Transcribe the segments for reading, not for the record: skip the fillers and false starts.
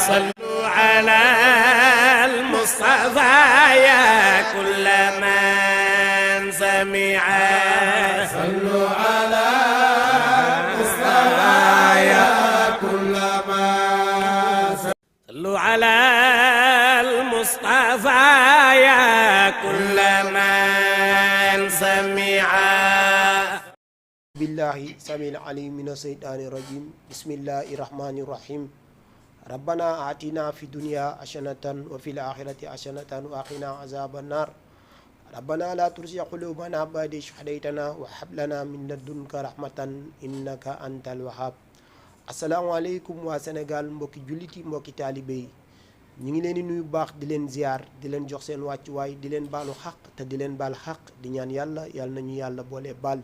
صلوا على المصطفى يا كل من سمع صلوا على المصطفى يا كل من صلوا على المصطفى يا كل من سمع بالله سميع العليم من الشيطان الرجيم بسم الله الرحمن الرحيم ربنا آتنا في الدنيا حسنة وفي الآخرة حسنة وقنا عذاب النار ربنا لا تزغ قلوبنا بعد إذ هديتنا وهب لنا من لدنك رحمة إنك أنت الوهاب asalaamaaleykum waa Sénégal mbokki jullit yi mbokki taalibe yi ñu ngi leen di nuyu baax di leen ziar di leen jox seen wàccuwaay di leen baalu xaq te di leen baal xaq di ñaan yàlla nañu yàlla boole baal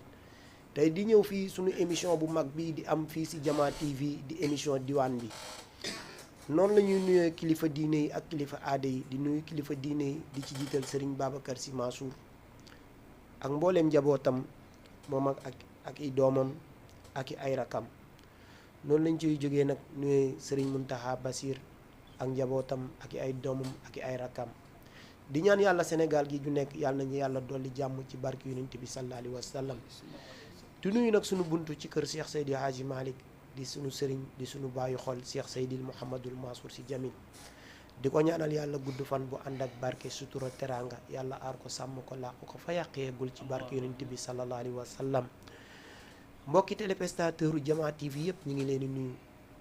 tey di ñëw fii suñu émission bu mag bi di am fii ci Jama TV di émission diwaan bi noonu la ñuy nuyee kilifa diine yi ak kilifa aada yi di nuyu kilifa diine yi di ci jiital Serigne Babacar Sy Mansour ak mbooleem njabootam moom ak i doomam ak i ay rakam noonu lañ ciy jógee nag nuyee Serigne Mountakha Bassir ak njabootam ak i ay doomam ak i ay rakam di ñaan yàlla Sénégal gi ju nekk yàlla nañu yàlla dolli jàmm ci barke yonent bi sallallahu alayhi wa sallam di nuyu nag sunu buntu ci kër Cheikh Seydi Hadji Malick di sunu sëriñ di sunu bàyyi xol Cheikh Seydil Mouhamadul Mansour Sy Djamil di ko ñaanal yàlla gudd fan bu ànd ak barke sutura teranga yàlla aar ko sàmm ko làq ko fa yàqeegul ci barke yonent bi sallallahu alayhi wa sallam mbokki téléspectateur Jama TV yëpp ñu ngi leen di nuyu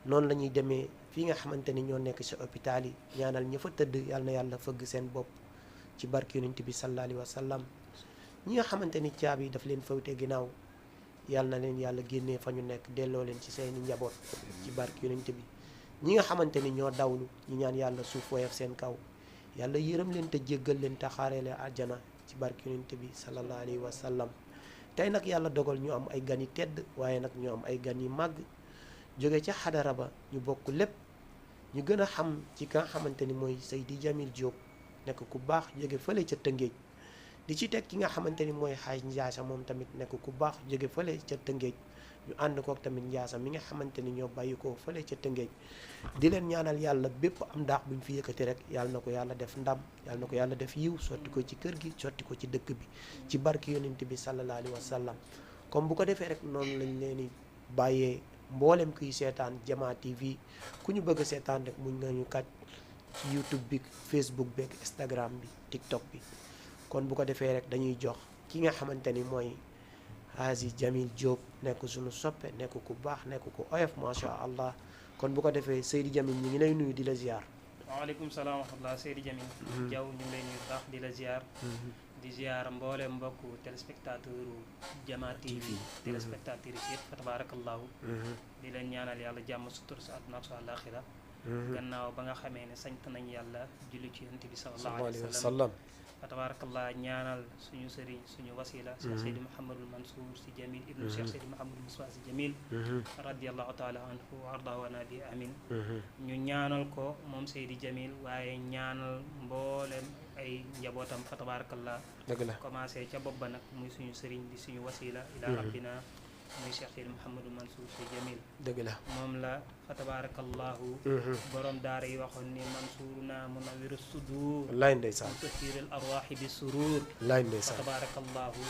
noonu la ñuy demee fii nga xamante ni ñoo nekk ci hôpital yi ñaanal ña fa tëdd yàlla na yàlla fëgg seen bopp ci barke yonent bi sallallahu alayhi wa sallam ñi nga xamante ni caabi daf leen fawte ginnaaw yàlla na leen yàlla génnee fa ñu nekk delloo leen ci seeni njaboot ci barke yonent bi ñi nga xamante ni ñoo dawlu ñu ñaan yàlla suuf woyof seen kaw yàlla yërëm leen te jéggal leen te xaaree leen àjjana ci barke yonent bi sallallahu alayhi wa sallam tey nag yàlla dogal ñu am ay gan yi tedd waaye nag ñu am ay gan yi màgg jóge ca xadara ba ñu bokk lépp ñu gën a xam ci ka nga xamante ni mooy Seydi Djamil Diop nekk ku baax jóge fële ca Tëngéej di ci teg ki nga xamante ni mooy Xaaj Njaasa moom tamit nekk ku baax jóge fële ca Tëngéej ñu ànd kook tamit Njaasa mi nga xamante ni ñoo bàyyi ko fële ca Tëngéej di leen ñaanal yàlla bépp am ndaax buñ fi yëkkati rek yàlla na ko yàlla def ndam yàlla na ko yàlla def yiw sotti ko ci kër gi sotti ko ci dëkk bi ci barke yonent bi sallallahu alayhi wa sallam comme bu ko defee rek noonu lañ leen di bàyyee mboolem kuy seetaan Jama TV ku ñu bëgg a seetaan rek muñ nañu kat ci YouTube bi Facebook bi ak Instagram bi TikTok bi kon bu ko defee rek dañuy jox ki nga xamante ni mooy Hadji Djamil Diop nekk suñu soppe nekk ku baax nekk ku oyof macha allah kon bu ko defee Seydi Djamil ñu ngi lay nuyu di la ziar. waaleykum salaam wa rahmatulah Seydi Djamil Diaw ñu ngi lay nuyu baax di la ziar. di ziar mboolem mbokku téléspectateur Jama TV téléspectateur yi yëpp fa tabarakallahu di leen ñaanal yàlla jàmm sutur sa àdduna ak sa àllaaxira gannaaw ba nga xamee ne sant nañ yàlla julli ci yonent bi sallallahu alayhi wa sallam fa tabarakallah ñaanal suñu sëriñ suñu wasila Cheikh Seydi Mouhamadul Mansour Sy Djamil ibnu Cheikh Seydi Mouhamadul Moustapha Sy Djamil radiallahu taala anhu wa arda wa nabi amin ñu ñaanal ko moom Seydi Djamil waaye ñaanal mboolem ay njabootam fa tabarakallah dëgg la commencé ca bopp ba nag muy suñu sëriñ di suñu wasila ila rabbina muy Cheikh Seydi Mouhamadou Mansour Sy Djamil dëgg la moom la fa tabarakallahu borom daara yi waxoon ni mansuruna munawiru sudur wallaay ndeysaan mutahhirul arwahi bi surur wallaay fa ndeysaan tabarakallahu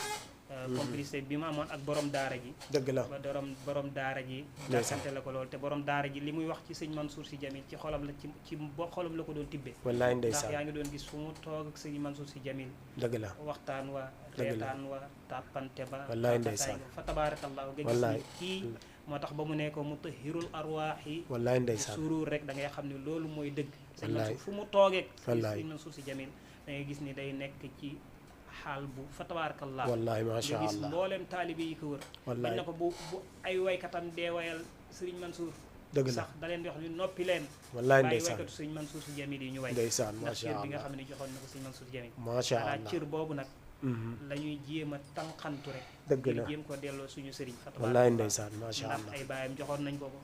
complicité bi ma amoon ak borom daara ji dëgg la ba borom daara ji dàkkante la ko loolu te borom daara ji li muy wax ci sëñ Mansour Sy Djamil ci xolam la ci xolam la ko doon tibbee wallaay ndax ndeysaan yaa ngi doon gis fu mu toog ak sëñ Mansour Sy Djamil dëgg la waxtaan wa dëgg la reetaan wa tàppante ba wallaay ndeysaan fa tabarakallahu nga gis wallaay ni kii moo tax ba mu ne ko mutahhirul arwaahi wallaay ndeysaan suruur rek da ngay xam ne loolu mooy dëgg sëñ wallaay Mansour fu mu toogeeg wallaay sëñ Mansour Sy Djamil da ngay gis ni day nekk ci xaal bu fa tabarakallah wallaay macha nga gis allah mboolem taalibe yi ko wër wallaay dañ na ko bu ay waykatam dee wayal sëriñ Mansour dëgg la sax da leen di wax ni noppi leen wallaay bàyyi ndeysaan waykatu sëriñ Mansour Sy Djamil yi ñu way ndeysaan ndax macha cër bi nga allah xam ne joxoon na ko sëriñ Mansour Sy Djamil macha voilà allah cër boobu nag la ñuy jéem a tànqantu rek dëgg la jéem ko delloo suñu sëriñ fa wallaay ndeysaan macha ndax allah ay baayam joxoon nañ ko ko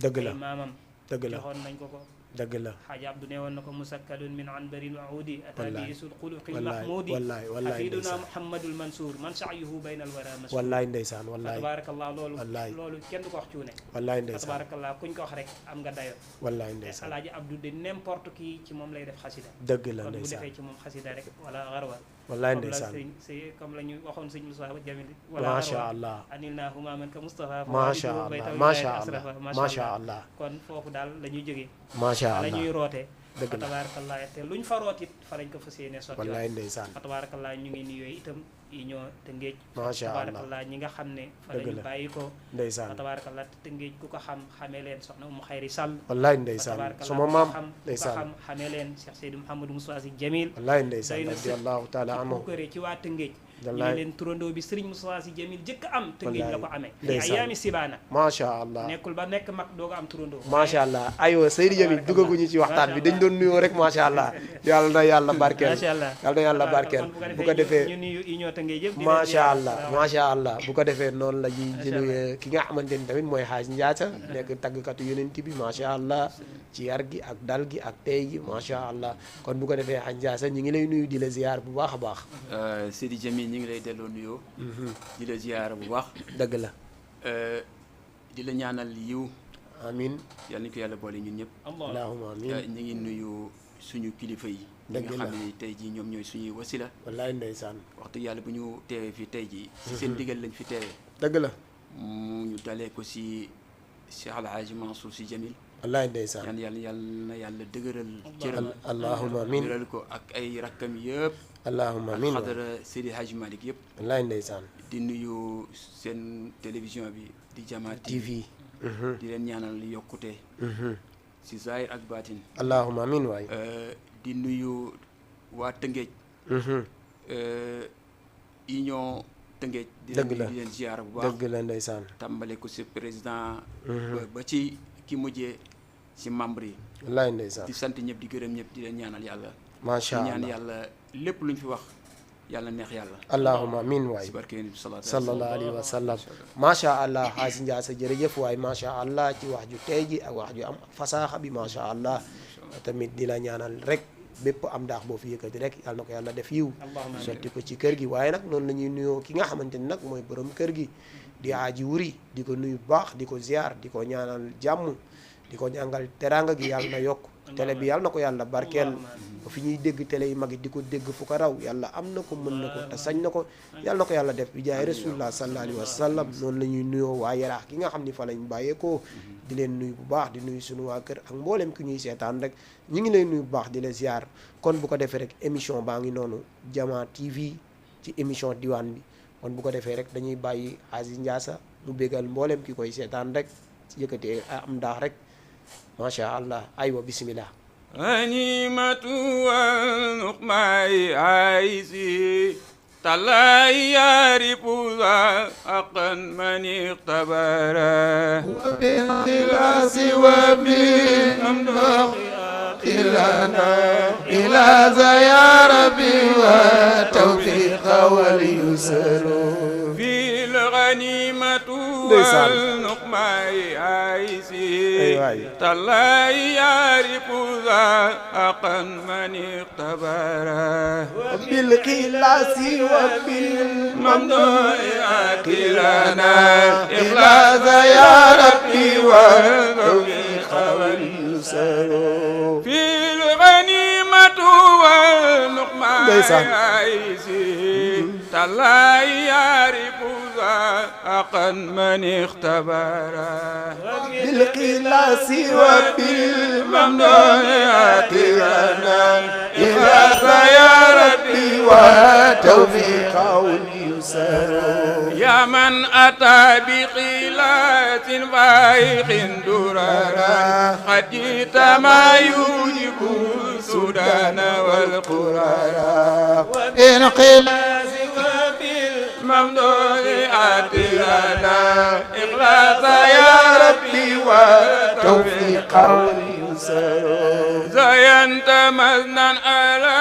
dëgg la ay maamam dëgg la joxoon nañ ko ko dëgg la xaaji Abdu ne woon na ko musakkalun min anbarin wa uudi wallaay atabisul xuluqil wallaay mahmudi wallaay wallaay xafiduna ndeysaan muhammadul mansour man saayuhu bayna al wara masur wallaay ndeysaan wallaay tabarakallah wallaay loolu kenn du ko wax cuune wallaay ndeysaan tabarakallah kuñ ko wax rek am nga dayo wallaay ndeysaan alaaji Abdu de n'importe qui ci moom lay def xasida dëgg la kon bu ndeysaan defee ci moom xasida rek wala xarwa wallaay comme la ndeysaan sëñ comme la ñu waxoon sëñ Moussa Jamil macha allah anil naa huma man ka Moustapha macha allah macha allah macha allah kon foofu daal la ñuy jógee macha la allah ñuy roote dëgg fa la tabarakallah te luñ fa root it fa lañ ko fas yéene sotti wallaay ndeysaan fa tabarakallah ñu ngi nuyoo itam yi ñoo Tëngéej macha allah tabarakallah ñi nga xam ne fa dëgg lañu la bàyyi ko ndeysaan fa tabarakallah te Tëngéej ku ko xam xamee leen soxna Umu Xayri Sall wallaay fa ndeysaan tabarakallah suma ku ko maam xam ku ko ndeysaan xam xamee leen Cheikh Seydou Mouhamadou Moussa Sy Jamil wallaay ndeysaan doy na sëkk radiyallahu taala ci anhu puukare ci waa Tëngéej ñu ne wallaay leen turandoo bi Serigne Moussa Sy Jamil jëkk am Tëngéej la ko amee fi ndeysaan ayaami sibaana macha allah nekkul ba nekk mag doo ko am turandoo macha allah aywa Seydi Jamil duggaguñu ci waxtaan bi dañ doon nuyoo rek macha allah yàlla na yàlla barkeel macha allah yàlla na yàlla barkeel bu ko defee ñu nuyu union Tëngéej yëpp macha allah macha allah bu ko defee noonu la ñuy jëlee ki nga xamante ni tamit mooy Xaaj Njaata nekk tàggkatu yonent bi macha allah ci yar gi ak dal gi ak tey gi macha allah kon bu ko defee Xaaj Njaata ñu ngi lay nuyu di la ziar bu baax a baax. Seydi Jamil ñu ngi lay delloo nuyoo. di la ziar bu baax. dëgg la. di la ñaanal yiw. amin yal nañu ko yàlla boole ñun ñëpp. allahumma amin ñu ngi nuyu suñu kilifa yi. dëgg la nga xam ne tey jii ñoom ñooy suñuy wasila. wallaay ndeysaan. wax dëgg yàlla bu ñu teewee fii tey jii. si seen digal lañ fi teewee. dëgg la. mu ñu dalee ko si Cheikh El Hadji Mansour Sy Jamil. wallaay ndeysaan. yàlla na yàlla dëgëral cëram. allahumma amin dëgëral ko ak ay rakkam yëpp. allahumma amin ak xadara Seydi Hadji Malick yëpp. wallaay ndeysaan. di nuyu seen télévision bi di Jama TV. di leen ñaanal yokkute. si zahir ak baatin. allahumma amin waay. di nuyu waa Tëngéej. union Tëngéej. dëgg la di leen ziar bu baax dëgg la ndeysaan. tàmbale ko si président. ba ci ki mujjee si membre yi. wallaay ndeysaan. di sant ñëpp di gërëm ñëpp di leen ñaanal yàlla. macha di ñaan allah yàlla lépp luñ fi wax yàlla neex yàlla. allahumma amin waay. si barke yonent bi sallallahu alayhi wa sallam. macha allah Xaaj Njaasa jërëjëf waay macha allah ci wax ju tey ji ak wax ju am fasaaxa bi macha allah tamit di la ñaanal rek bépp am daax boo fi yëkkati rek yàlla na ko yàlla def yiw sotti ko ci kër gi waaye nag noonu la ñuy nuyoo ki nga xamante ni nag mooy borom kër gi di Aji Wuri di ko nuyu baax di ko ziar di ko ñaanal jàmm di ko ñàngal teraanga gi yàlla na yokk télé bi yàlla na ko yàlla barkeel fi ñuy dégg télé yi mag yi di ko dégg fu ko raw yàlla am na ko mën na ko te sañ na ko yàlla na ko yàlla def bi jaay rasulullah sallallahu alayhi wa sallam noonu la ñuy nuyoo waa Yaraax gi nga xam ni fa lañ bàyyeekoo di leen nuyu bu baax di nuyu sunu waa kër ak mboolem ki ñuy seetaan rek ñu ngi lay nuyu bu baax di la ziar kon bu ko defee rek émission baa ngi noonu Jama TV ci émission diwaan bi kon bu ko defee rek dañuy bàyyi Xaaj Njaasa mu bégal mboolem ki koy seetaan rek yëkkatee am ndaax rek macha allah aywa bismillah غنيمة والنقماء عايزي طلعي يعرف ذا حقا من اختبره وبالخلاص وبالأمدح إلنا إلى ذا يا ربي والتوفيق واليسر في الغنيمة والنقماء عايزي طلعي يعرف ذا حقا من اختبره وبالخلاص وبالممدوح أكلنا إخلاص يا ربي والتوفيق واليسر في الغنيمة والنقماء عايزي طلعي يعرف ذا حقا من اختبره بالخلاص وبالممدوح أكلنا إخلاص يا ربي والتوفيق واليسر يا من أتى بقيلات فائق دررا قد جئت ما يوجب السودان والقرارا وبالخلاص ممدوح أتلنا إخلاص يا ربي والتوفيق واليسر زينت مزنا على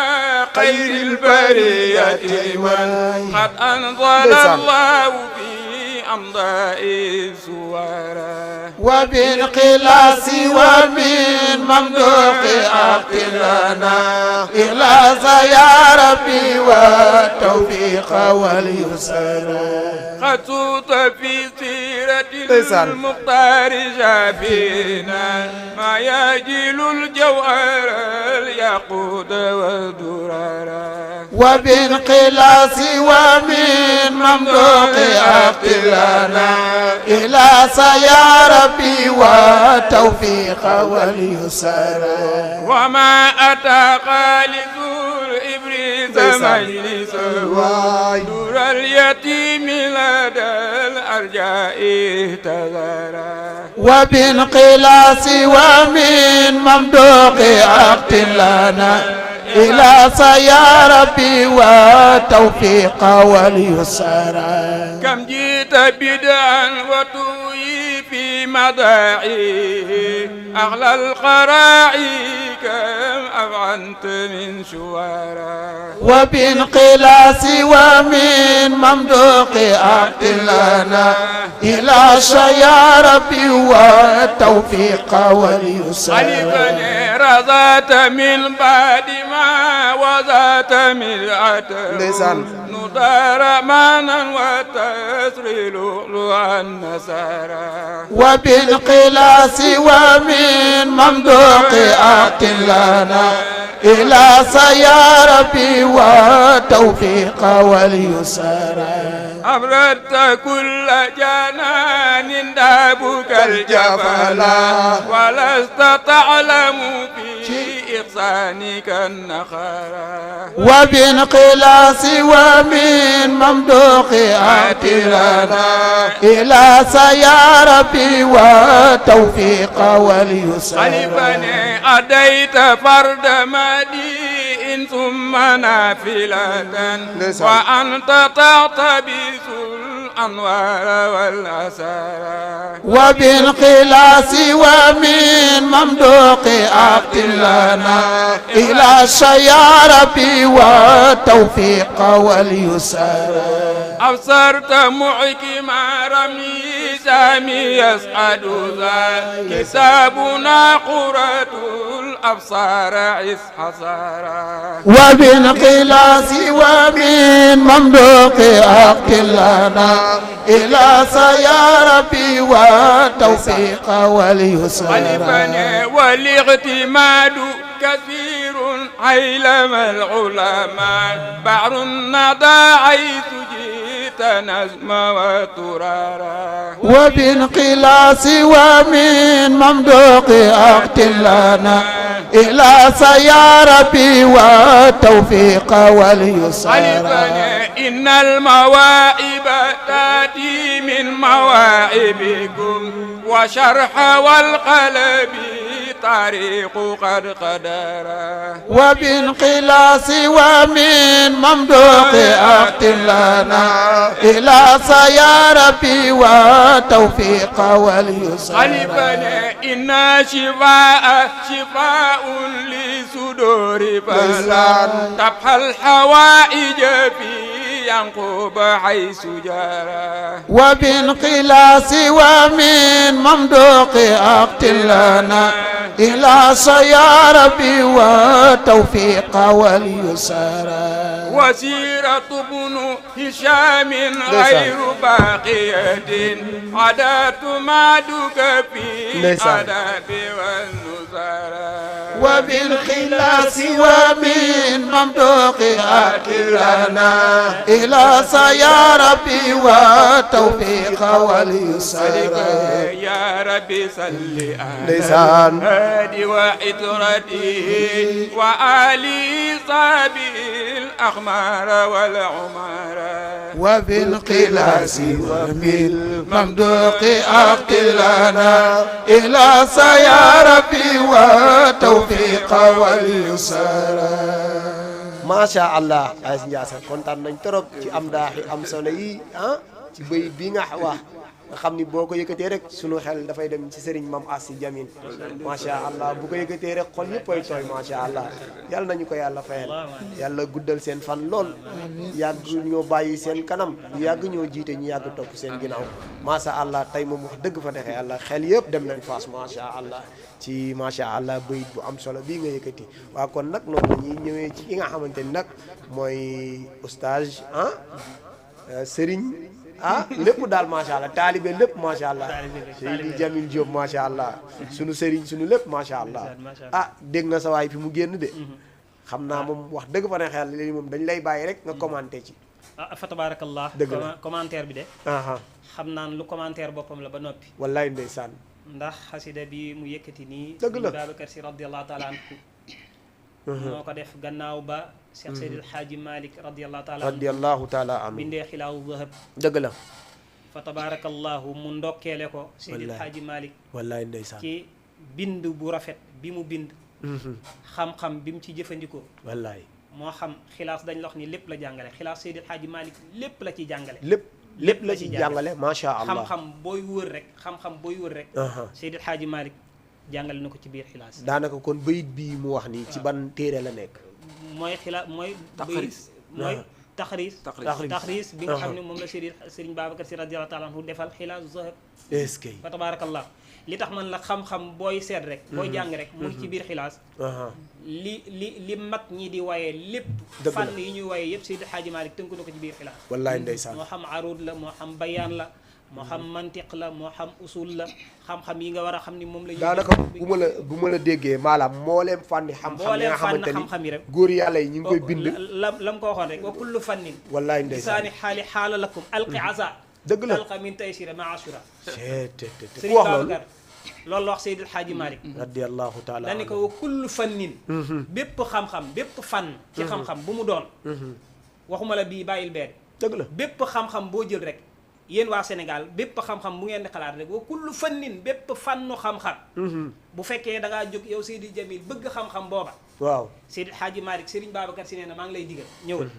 خير البرية من قد أنزل الله في أمضاء الزوارة وبالخلاص وبالممدوح ومن ممدوح أقلنا إخلاص يا ربي والتوفيق واليسر قد صوت في سيرة المختار شافينا ما يجيل الجوهر الياقوت والدرارا وبانقلاص ومن ممدوح أقلنا إخلاص يا ربي والتوفيق واليسر وما أتى خالد الإبريز مجلسه دور اليتيم لدى الأرجاء اهتذرا وبانقلاص ومن ممدوح أقتلنا إلى يا ربي والتوفيق واليسر كم جئت بدعا وتوي في مداعيه أغلى القراعي كم أبعنت من شوارا وبانقلاص ومن ممدوح أقتلنا إلى يا ربي والتوفيق واليسر علمني رضات من بعد ما وذات مرعة نضار مانا وتسري لؤلؤا نسارا وبانقلاص ومن ممدوح أقتلنا إلى يا ربي والتوفيق واليسر أبردت كل جنان دابك الجفلا ولست تعلم في إحسانك النخرا وبانقلاص ومن ممدوح أقتلنا إلى يا ربي والتوفيق واليسر علمني أديت فرد مدين ثم نافلة وأنت تعتبس الأنوار والأسرار وبانقلاص ومن ممدوح أقتلنا إلى يا ربي والتوفيق واليسر أبصرت محكم رمي سامي يسعد ذا كتابنا قرة الأبصار عس حصارا وبانقلاص ومن ممدوح أقتلنا إلى يا ربي والتوفيق واليسر علمني والاغتماد كثير علم العلماء بحر الندى حيث جئت نزم وترارا وبانقلاص ومن ممدوح أقتلنا إلى يا ربي والتوفيق واليسر علمني إن المواهب تأتي من مواهبكم وشرح والقلب طريق قد قدرا وبانقلاص ومن ممدوح أقتلنا إلى يا ربي والتوفيق واليسر علمني إن شفاء لصدور فلا تبحى الحوائج في ينقب حيث جرى وبانقلاص ومن ممدوح أقتلنا إلى يا ربي والتوفيق واليسر وسيرة ابن هشام غير باقية عادات معدك في عذاب والنزارى وبالخلاص ومن ممدوح أقتلنا إلى يا ربي والتوفيق واليسر يا ربي صل لسان هادي وعطرته وآلي صابي الأخمار والعمار وبالقلاس ومن ممدوح أقتلنا إلى يا ربي والتوفيق واليسر macha allah Aziz Ndiassane kontaan nañ trop ci am daaxi am solo yi ci bëy bi nga wax nga xam ni boo ko yëkkatee rek sunu xel dafay dem ci sëriñ Mam Assi Jamil macha allah bu ko yëkkatee rek xol yëpp ay tooy macha allah yàlla nañu ko yàlla fayal yàlla guddal seen fan lool yàgg ñoo bàyyi seen kanam yàgg ñoo jiite ñu yàgg topp seen ginnaaw macha allah tey moom wax dëgg fa neexee yàlla xel yëpp dem nañ faas macha allah ci macha allah bayit bu am solo bii nga yëkkati waa kon nag noonu la ñuy ñëwee ci ki nga xamante ni nag mooy oustaz sëriñ lépp daal macha allah taalibe lépp macha allah Seydi Jamil Diop macha allah sunu sëriñ sunu lépp macha allah dégg nga sa waay fi mu génn de xam naa moom wax dëgg fa ne xel léegi moom dañ lay bàyyi rek nga commenté ci fa tabarakallah dëgg la commentaire bi de xam naan lu commentaire boppam la ba noppi wallaay ndeysaan ndax xasida bi mu yëkkati nii dëgg la Babacar Si radiyallahu taala anhu moo ko def gannaaw ba Cheikh Seydil Hadji Malick radiyallahu taala anhu bindee xilaawu zahab dëgg la fa tabarakallahu mu ndokkeele ko Seydil Hadji Malick wallaay ndeysaan ci bind bu rafet bi mu bind xam-xam bi mu ci jëfandikoo wallaay moo xam xilaas dañ la wax ni lépp la jàngale xilaas Seydil Hadji Malick lépp la ci jàngale lépp la ci jàngale macha allah xam-xam booy wër rek Seydil Hadji Malick jàngale na ko ci biir xilaas daanaka kon bayit bii mu wax nii ci ban téere la nekk mooy xilaas mooy taxriis bi nga xam ne moom la Sëriñ Babacar Si radiyallahu taala anhu defal xilaasu zahab est-ce que fa tabarakallah li tax man la xam-xam booy seet rek booy jàng rek mu ngi ci biir xilaas li mag ñi di waye lépp fànn yi ñuy waye yëpp Seydi Hadji Malick tënk na ko ci biir xilaas wallaay ndeysaan moo xam arud la moo xam bayaan la moo xam mantiq la moo xam usul la xam-xam yi nga war a xam ni moom la daanaka bu ma la déggee maanaam mbooleem fànni xam-xam yi nga xamante ni rek góor yàlla yi ñu ngi koy bind la mu ko waxoon rek wa kullu fannin wallaay ndeysaan lisaani xaali xaala lakum alqi asa dëgg la alqa min taysira ma asura ku wax loolu loolu la wax Seydil Hadji Malick radiyallahu taala dañu ko wa kullu fannin bépp xam-xam bépp fànn ci xam-xam bu mu doon waxuma la bii bàyyil bee dëgg la bépp xam-xam boo jël rek yéen waa Sénégal bépp xam-xam bu ngeen di xalaat rek wa kullu fannin bépp fànnu xam-xam bu fekkee da ngaa jóg yow Seydi Jamil bëgg xam-xam booba waaw Seydi Hadji Malick Serigne Babacar Si nee na maa ngi lay digal ñëwal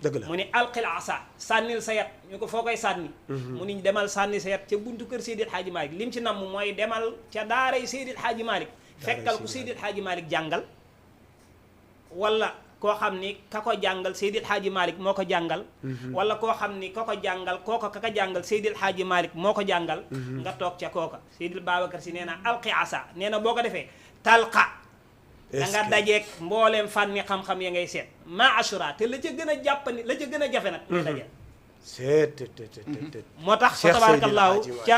dëgg la mu ni alqil asa sànnil sa yat ñu ko foo koy sànni mu ni demal sànni sa yat ca buntu kër Seydi Hadji Malick lim ci namm mooy demal ca daaray Seydi Hadji Malick fekkal ku Seydi Hadji Malick jàngal wala koo xam ni ka ko jàngal Seydil Hadji Malick moo ko jàngal wala koo xam ni ka ko jàngal kooko ka ko jàngal Seydil Hadji Malick moo ko jàngal nga toog ca kooka Seydil Babacar Si nee na alqi asa nee na boo ko defee talqa da nga dajeeg mbooleem fànni xam-xam ya ngay seet ma asura te la ca gën a jàppani la ca gën a jafe nag ngay dajeel moo tax fa tabarakallahu ca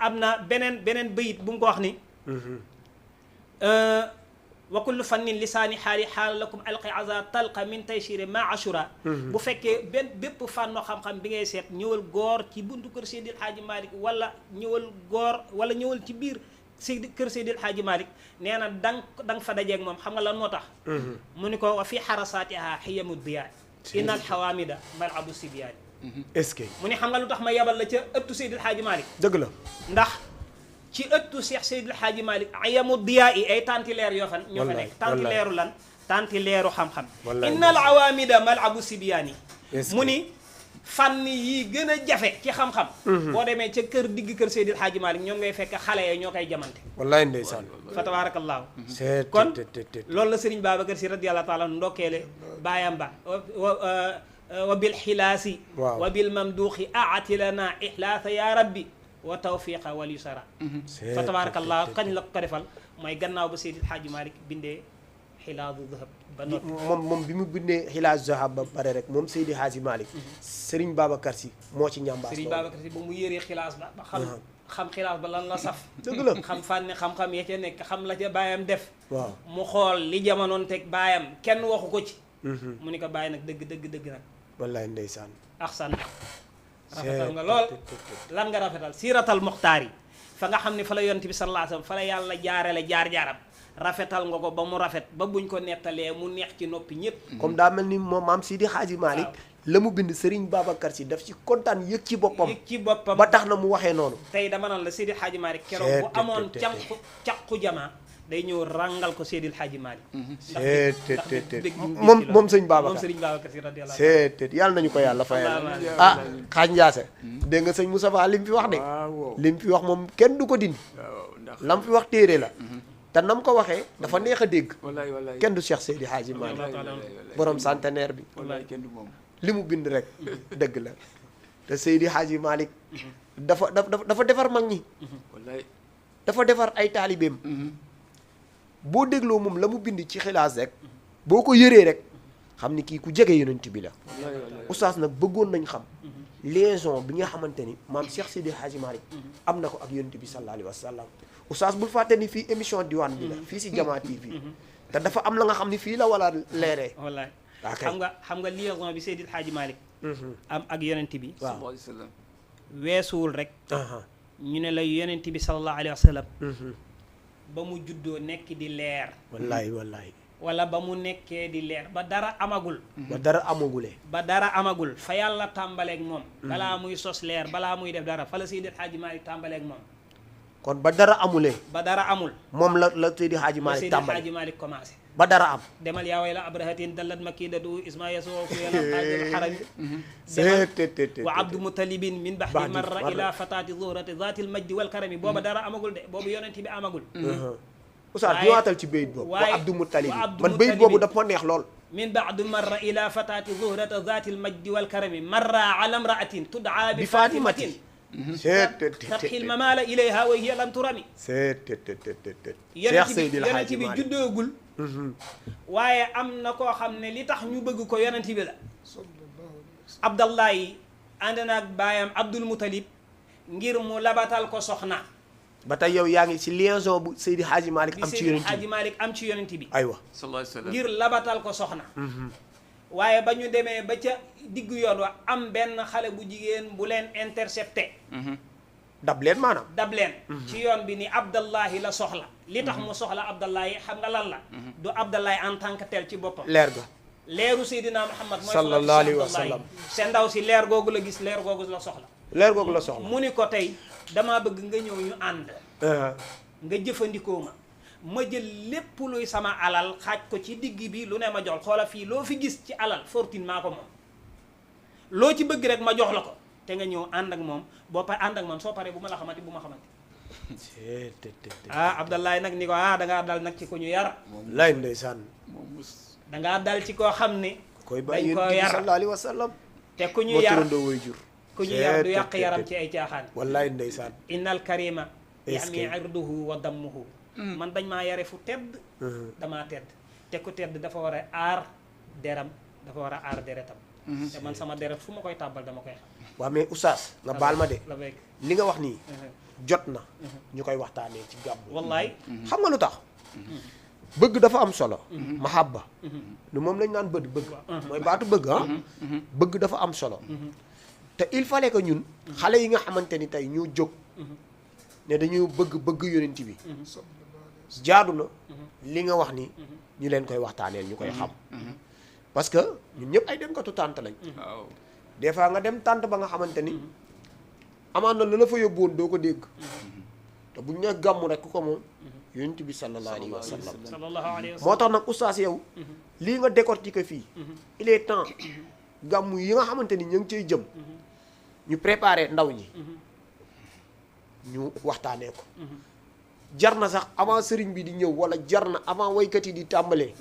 am na beneen bayit bu mu ko wax ni wa kullu fannin lisaani xaali xaal lakum alqi aza talqa min taysiri ma ashura bu fekkee bépp fànno xam-xam bi ngay seet ñëwal góor ci buntu kër Seydil Hadji Malick wala ñëwal ci biir kër Seydil Hadji Malick nee na da nga fa dajeeg moom xam nga lan moo tax mu ni ko wa fi xarasaatiha xiyamu diyaa inna alxawaamida malabu sibiyaani est-ce que mu ni xam nga lu tax ma yebal la ca ëttu Seydil Hadji Malick dëgg la ndax ci ëttu Cheikh Seydil Hadji Malick ayamu diyaa yi ay tantileer ñoo fa nekk tantileeru lan tantileeru xam-xam innal awaamida malabu sibiyaani mu ni fànn yi gën a jafe ci xam-xam boo demee ca digg kër Seydil Hadji Malick ñoom ngay fekk xale ya ñoo koy jamante wallaay ndeysaan fa tabarakallahu kon loolu la Serigne Babacar Si radiyallahu taala ndokkeele baayam ba wa bil xilaasi wa bil mamduuxi aati lana ihlaasa ya rabbi wa tawfiqa wal yusara fa tabarakallah kañ la ko defal mooy gannaaw ba Seydil Hadji Malick bindee xilaasu zahab ba noppi moom bi mu bindee xilaasu zahab ba pare rek moom Seydil Hadji Malick Serigne Babacar Si moo ci ñambaas Serigne Babacar Si ba mu yéree xilaas ba xam xilaas ba lan la saf dëgg la xam fànni xam-xam ya ca nekk xam la ca baayam def waaw mu xool li jamonoon teg baayam kenn waxu ko ci mu ni ko bàyyi nag dëgg nag wallaay ndeysaan axsan rafetal nga lool lan nga rafetal siiratal muxtaar yi fa nga xam ne fa la yonent bi sallallahu alayhi wasallam fa la yàlla jaarale jaar-jaaram rafetal nga ko ba mu rafet ba buñ ko nettalee mu neex ci noppi ñëpp comme daa mel ni moom maam Seydi Hadji Malick la mu bind Serigne Babacar Si daf ci kontaan yëg ci boppam ba tax na mu waxee noonu tey dama naan la Seydi Hadji Malick keroog bu amoon caqu jamaa day ñëw ràngal ko Seydil Hadji Malick moom sëñ Babacar moom Serigne Babacar Si radiyallahu seet yàlla nañu ko yàlla fayal ah xaaj Ndiasse dégg nga sëñ Moustapha li mu fi wax de li mu fi wax moom kenn du ko dindi la mu fi wax téere la te nam ko waxee dafa neex a dégg kenn du Cheikh Seydi Hadji Malick borom centenaire bi kenn du moom li mu bind rek dëgg la te Seydi Hadji Malick dafa defar mag ñi dafa defar ay taalibeem boo dégloo moom la mu bind ci xilaas rek boo ko yëree rek xam ni kii ku jege yonent bi la oustaz nag bëggoon nañ xam liaison bi nga xamante ni maam Cheikh Seydi Hadji Malick am na ko ak yonent bi sallallahu alayhi wa sallam oustaz bul fàtte ni fii émission diwaan bi la fii si Jama TV te dafa am la nga xam ni fii la wala leeree wallaay okay. xam nga liaison bi Seydil Hadji Malick am ak yonent bi waaw weesuwul rek ñu ne la yonent bi sallallahu alayhi wa sallam ba mu juddoo nekk di leer wallaay wala ba mu nekkee di leer ba dara amagul ba dara amagul fa yàlla tàmbaleeg moom balaa muy sos leer balaa muy def dara fa la Seydil Hadji Malick tàmbaleeg moom kon ba dara amulee ba dara amul moom la Seydi Hadji Malick tàmbale Hadji Malick commencé ba dara am demal yaa way la abrahatin dallat makidatu ismaïl soofu yàlla xarami wa abdu mutalibin min bahri marra ila fatati zuhrati zatil majdi wal karami booba dara amagul de boobu yonent bi amagul oustaz ñëwaatal ci bayit boobu wa abdu mutalibin man bayit boobu dafa neex lool min ba'du marra ila fatati zuhrati zatil majdi wal karami marra ala imra'atin tud'a bi fatimatin tarxil mamala ilayha wa hiya lam turami yonent bi juddoogul waaye am na koo xam ne li tax ñu bëgg ko yonent bi la Abdallahi ànd naag baayam Abdul Mutalib ngir mu labatal ko soxna ba tey yow yaa ngi ci liaison bu Seydi Hadji Malick am ci yonent bi Hadji Malick am ci yonent bi aywa sallallahu alayhi wa sallam ngir labatal ko soxna waaye ba ñu demee ba ca diggu yoon wa am benn xale bu jigéen bu leen intercepté dab leen maanaam dab leen ci yoon bi ni Abdallahi la soxla li tax mu soxla Abdallahi xam nga lan la du Abdallahi en tant que tel ci boppam leer ga leeru Seydina Muhammad mooy sallallahu alayhi wa sallam seen ndaw si leer googu la gis leer googu la soxla leer googu la soxla mu ni ko tey damaa bëgg nga ñëw ñu ànd nga jëfandikoo ma jël lépp luy sama alal xaaj ko ci digg bi lu ne ma jox xoola fii loo fi gis ci alal fortune maa ko moom loo ci bëgg rek ma jox la ko te nga ñëw ànd ak moom boo pare ànd ak man soo paree bu ma la xamante bu ma xamante Abdallahi nag ni ko dangaa dal nag ci ko ñu yar lay ndeysaan dangaa dal ci koo xam ne koy dañ koo yar sallallahu alayhi wa sallam te ku ñu yar way jur ku ñu yar du yàq yaram ci ay caaxaan wallaay ndeysaan innal karima yami irduhu wa dammuhu man dañ maa yare fu tedd damaa tedd te ku tedd dafa war a aar deram dafa war a aar deretam te man sama deret fu ma koy tàbbal dama koy xam waaw mais oustaz nga baal ma de la bekk li nga wax nii jot na ñu koy waxtaanee ci gàmmu wallaay xam nga lu tax bëgg dafa am solo mahabba lu moom lañ naan bëgg mooy baatu bëgg bëgg dafa am solo te il fallait que ñun xale yi nga xamante ni tey ñu jóg ne dañu bëgg yonent bi jaadu na li nga wax ni ñu leen koy waxtaaneel ñu koy xam parce que ñun ñëpp ay dem katu tànt lañ waaw des fois nga dem tànt ba nga xamante ni amaan na la la fa yóbbuwoon doo ko dégg te bu ñu nee gàmmu rek ku ko moom yonent bi sallallahu alayhi wa sallam sallallahu alayhi wa moo tax nag oustaz yow lii nga décortiquer fii il est temps gàmmu yi nga xamante ni ñu ngi cay jëm ñu préparer ndaw ñi ñu waxtaanee ko jar na sax avant sëriñ bi di ñëw wala jar na avant waykat yi di tàmbalee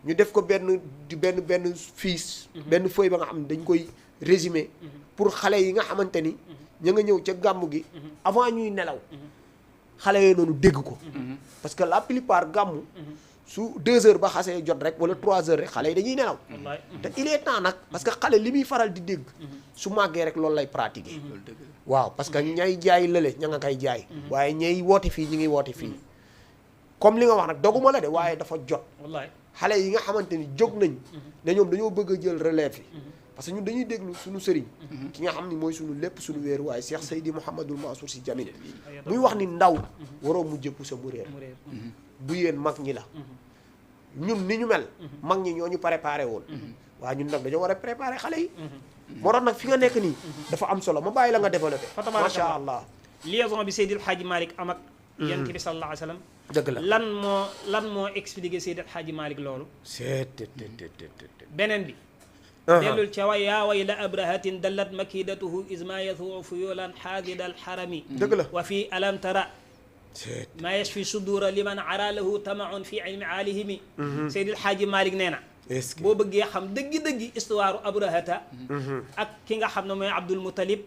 ñu def ko benn fiche benn feuille ba nga xam ne dañ koy résumer pour xale yi nga xamante ni ña nga ñëw ca gàmmu gi avant ñuy nelaw xale yooyu noonu dégg ko parce que la plupart gàmmu su 2 heures ba xasee jot rek wala 3 heures rek xale yi dañuy nelaw te il est temps nag parce que xale li muy faral di dégg su màggee rek loolu lay pratiquer waaw parce que ñay jaay lële ña nga koy jaay waaye ñay woote fii ñi ngi woote fii comme li nga wax nag doguma la de waaye dafa jot wallaay xale yi nga xamante ni jóg nañ ne ñoom dañoo bëgg a jël relève yi parce que ñun dañuy déglu suñu sëriñ ki nga xam ni mooy suñu lépp suñu wéeru waaye Cheikh Seydi Mouhamadul Mansour Sy Djamil muy wax ni ndaw waroo mujjë pousse mu réer bu yéen mag ñi la ñun ni ñu mel mag ñi ñoo ñu préparé woon waaye ñun nag dañoo war a préparé xale yi moo tax nag fi nga nekk nii dafa am solo ma bàyyi la nga développé macha allah liaison bi Seydil Hadji Malick am ak yonent bi sallallahu alayhi wa sallam dëgg la lan moo expliqué Seydi El Hadji Malick loolu seet beneen bi dellul ca way yaa way la abrahatin dallat makidatuhu isma yathuu fuyulan xaadida alxarami dëgg la wa fi alam tara ma yashfi sudura liman ara lahu tamaun fi ilmi alihimi Seydi El Hadji Malick nee na boo bëggee xam dëggi-dëggi histoire abrahata ak ki nga xam ne mooy Abdul Muttalib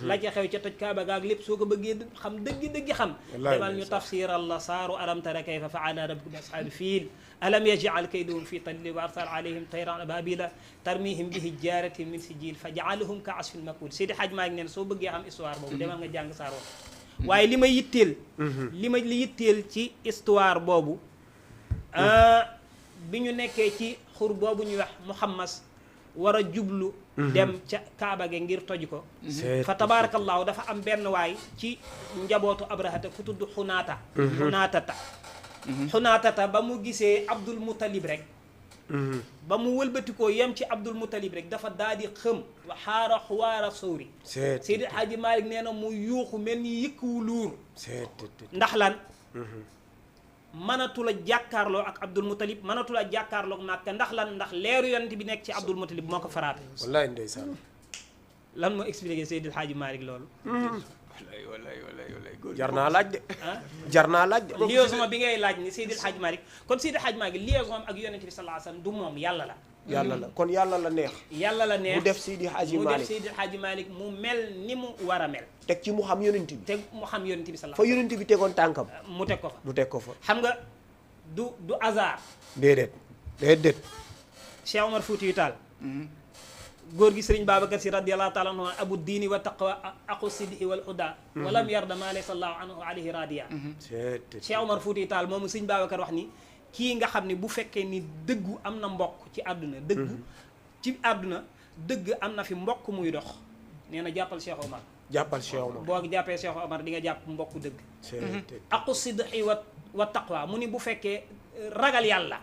la ca xew ca toj Kaaba gaag lépp soo ko bëggee xam dëggi-dëggi xam demal ñu tafsiral la saaru alam tara kayfa faala rabbuka bi ashaabi fiil alam yaj'al kaydahum fi tadlil wa arsala alayhim tayran ababila tarmihim bi hijaratin min sijil fa ja'alahum ka asfin makul Seydi Hadji Malick nee na soo bëggee xam histoire boobu demal nga jàng saar woowu waaye li ma yitteel ci histoire boobu bi ñu nekkee ci xur boobu ñuy wax Muhammas war a jublu dem ca Kaaba ge ngir toj ko fa tabaarakallaahu dafa am benn waay ci njabootu Abrahata ku tudd xunaatata ba mu gisee Abdul Muttalib rek ba mu wëlbatikoo yem ci Abdul Muttalib rek dafa daal di xëm wa xaara xuwaara sawri Seydi Hadji Malick nee na mu yuuxu mel ni yëkkuwu luur ndax lan mënatu la jàkkaarloo ak Abdul Muttalib mënatu la jàkkaarloo ak Makka ndax lan ndax leeru yonent bi nekk ci Abdul Muttalib moo ko faraate wallaay ndeysaan lan moo expliqué Seydi El Hadji Malick loolu jar naa laaj de jar naa laaj de liaison bi ngay laaj ni Seydi El Hadji Malick kon Seydi El Hadji Malick liaison ak yonent bi sallallahu alayhi wasallam du moom yàlla la kon yàlla la neex mu def Seydi El Hadji Malick mu mel ni mu war a mel teg ci mu xam yonent bi sallallahu fa yonent bi tegoon tànkam mu teg ko fa xam nga du hasard déedéet Cheikh Omar Foutiyou Tall góor gi Sëriñ Babacar Si radiyallahu taala anhu abu diini wa taqwa aqu sidqi wal huda walam yarda ma laysa allahu anhu alayhi radiya Cheikh Omar Foutiyou Tall moomu Sëriñ Babacar wax ni kii nga xam ne bu fekkee ni dëggu am na mbokk ci àdduna dëgg am na fi mbokk muy dox nee na jàppal Cheikh Omar boo jàppee Cheikh Omar di nga jàpp mbokk dëgg aqu sidqi wa taqwa mu ni bu fekkee ragal yàlla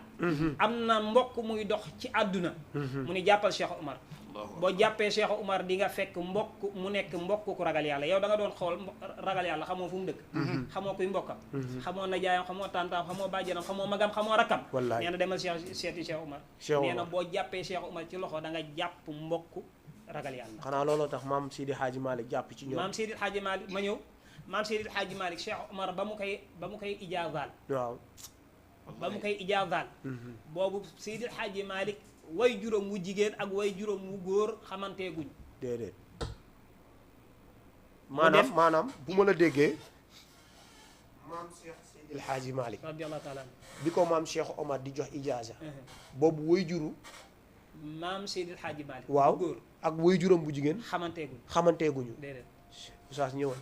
am na mbokk muy dox ci àdduna mu ni jàppal Cheikh Omar boo jàppee Cheikh Omar di nga fekk mbokk mu nekk mbokk ku ragal yàlla yow da nga doon xool ragal yàlla xamoo fu mu dëkk xamoo kuy mbokkam xamoo najaayam xamoo tàntaam xamoo bàjjanam xamoo magam xamoo rakkam nee na demal Cheikh Omar nee na boo jàppee Cheikh Omar ci loxo da nga jàpp mbokk ragal yàlla xanaa looloo tax maam Seydi Hadji Malick jàpp ci ñoom maam Seydi Hadji Malick ma ñëw maam Seydi Hadji Malick Cheikh Omar ba mu koy ijaazaal waaw ba mu koy ijaazaal boobu Seydi Hadji Malick way juróom wu jigéen ak way juróom wu góor xamanteeguñ déedéet maanaam bu ma la déggee maam Cheikh Seydi El Hadji Malick radiyallahu taala bi ko maam Cheikh Omar di jox ijaaza boobu way juru maam Seydi El Hadji Malick waaw góor ak way juróom bu jigéen xamanteeguñu déedéet oustaz ñëwal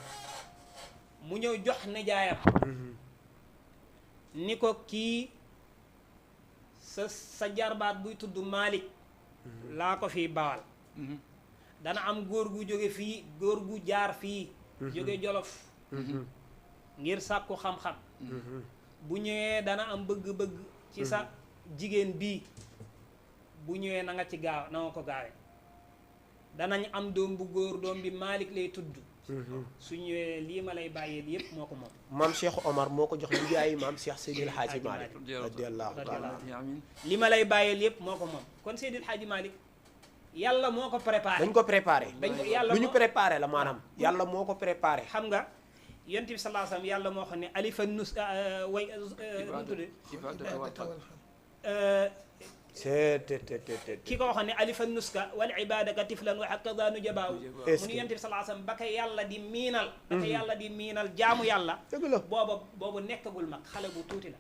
mu ñëw jox nijaayam ni ko kii sa jarbaat buy tudd Malick laa ko fii bawal dana am góor gu jóge fii góor gu jaar fii jóge Jolof ngir sàkku xam-xam bu ñëwee dana am bëgg-bëgg ci sa jigéen bii bu ñëwee na nga ci gaaw na nga ko gaawee danañ am doom bu góor doom bi Malick lay tudd su ñëwee lii ma lay bàyyeel yëpp moo ko moom maam Cheikh Omar moo ko jox liggéeyi maam Cheikh Seydi El Hadji Malick radiyallahu taala li ma lay bàyyeel yëpp moo ko moom kon Seydi El Hadji Malick yàlla moo ko préparé dañ ko préparé yàlla lu ñu préparé la maanaam yàlla moo ko préparé xam nga yonent bi sallallahu alayhi wasallam yàlla moo xam ne alifa nus way nu tudde ki ko waxoon ne alifa nuska wal ibadaka tiflan wa hakada nu jabaaw mu ni yonent bi sallallahu alayhi wasallam ba ko yàlla di miinal jaamu yàlla boobu nekkagul mag xale bu tuuti la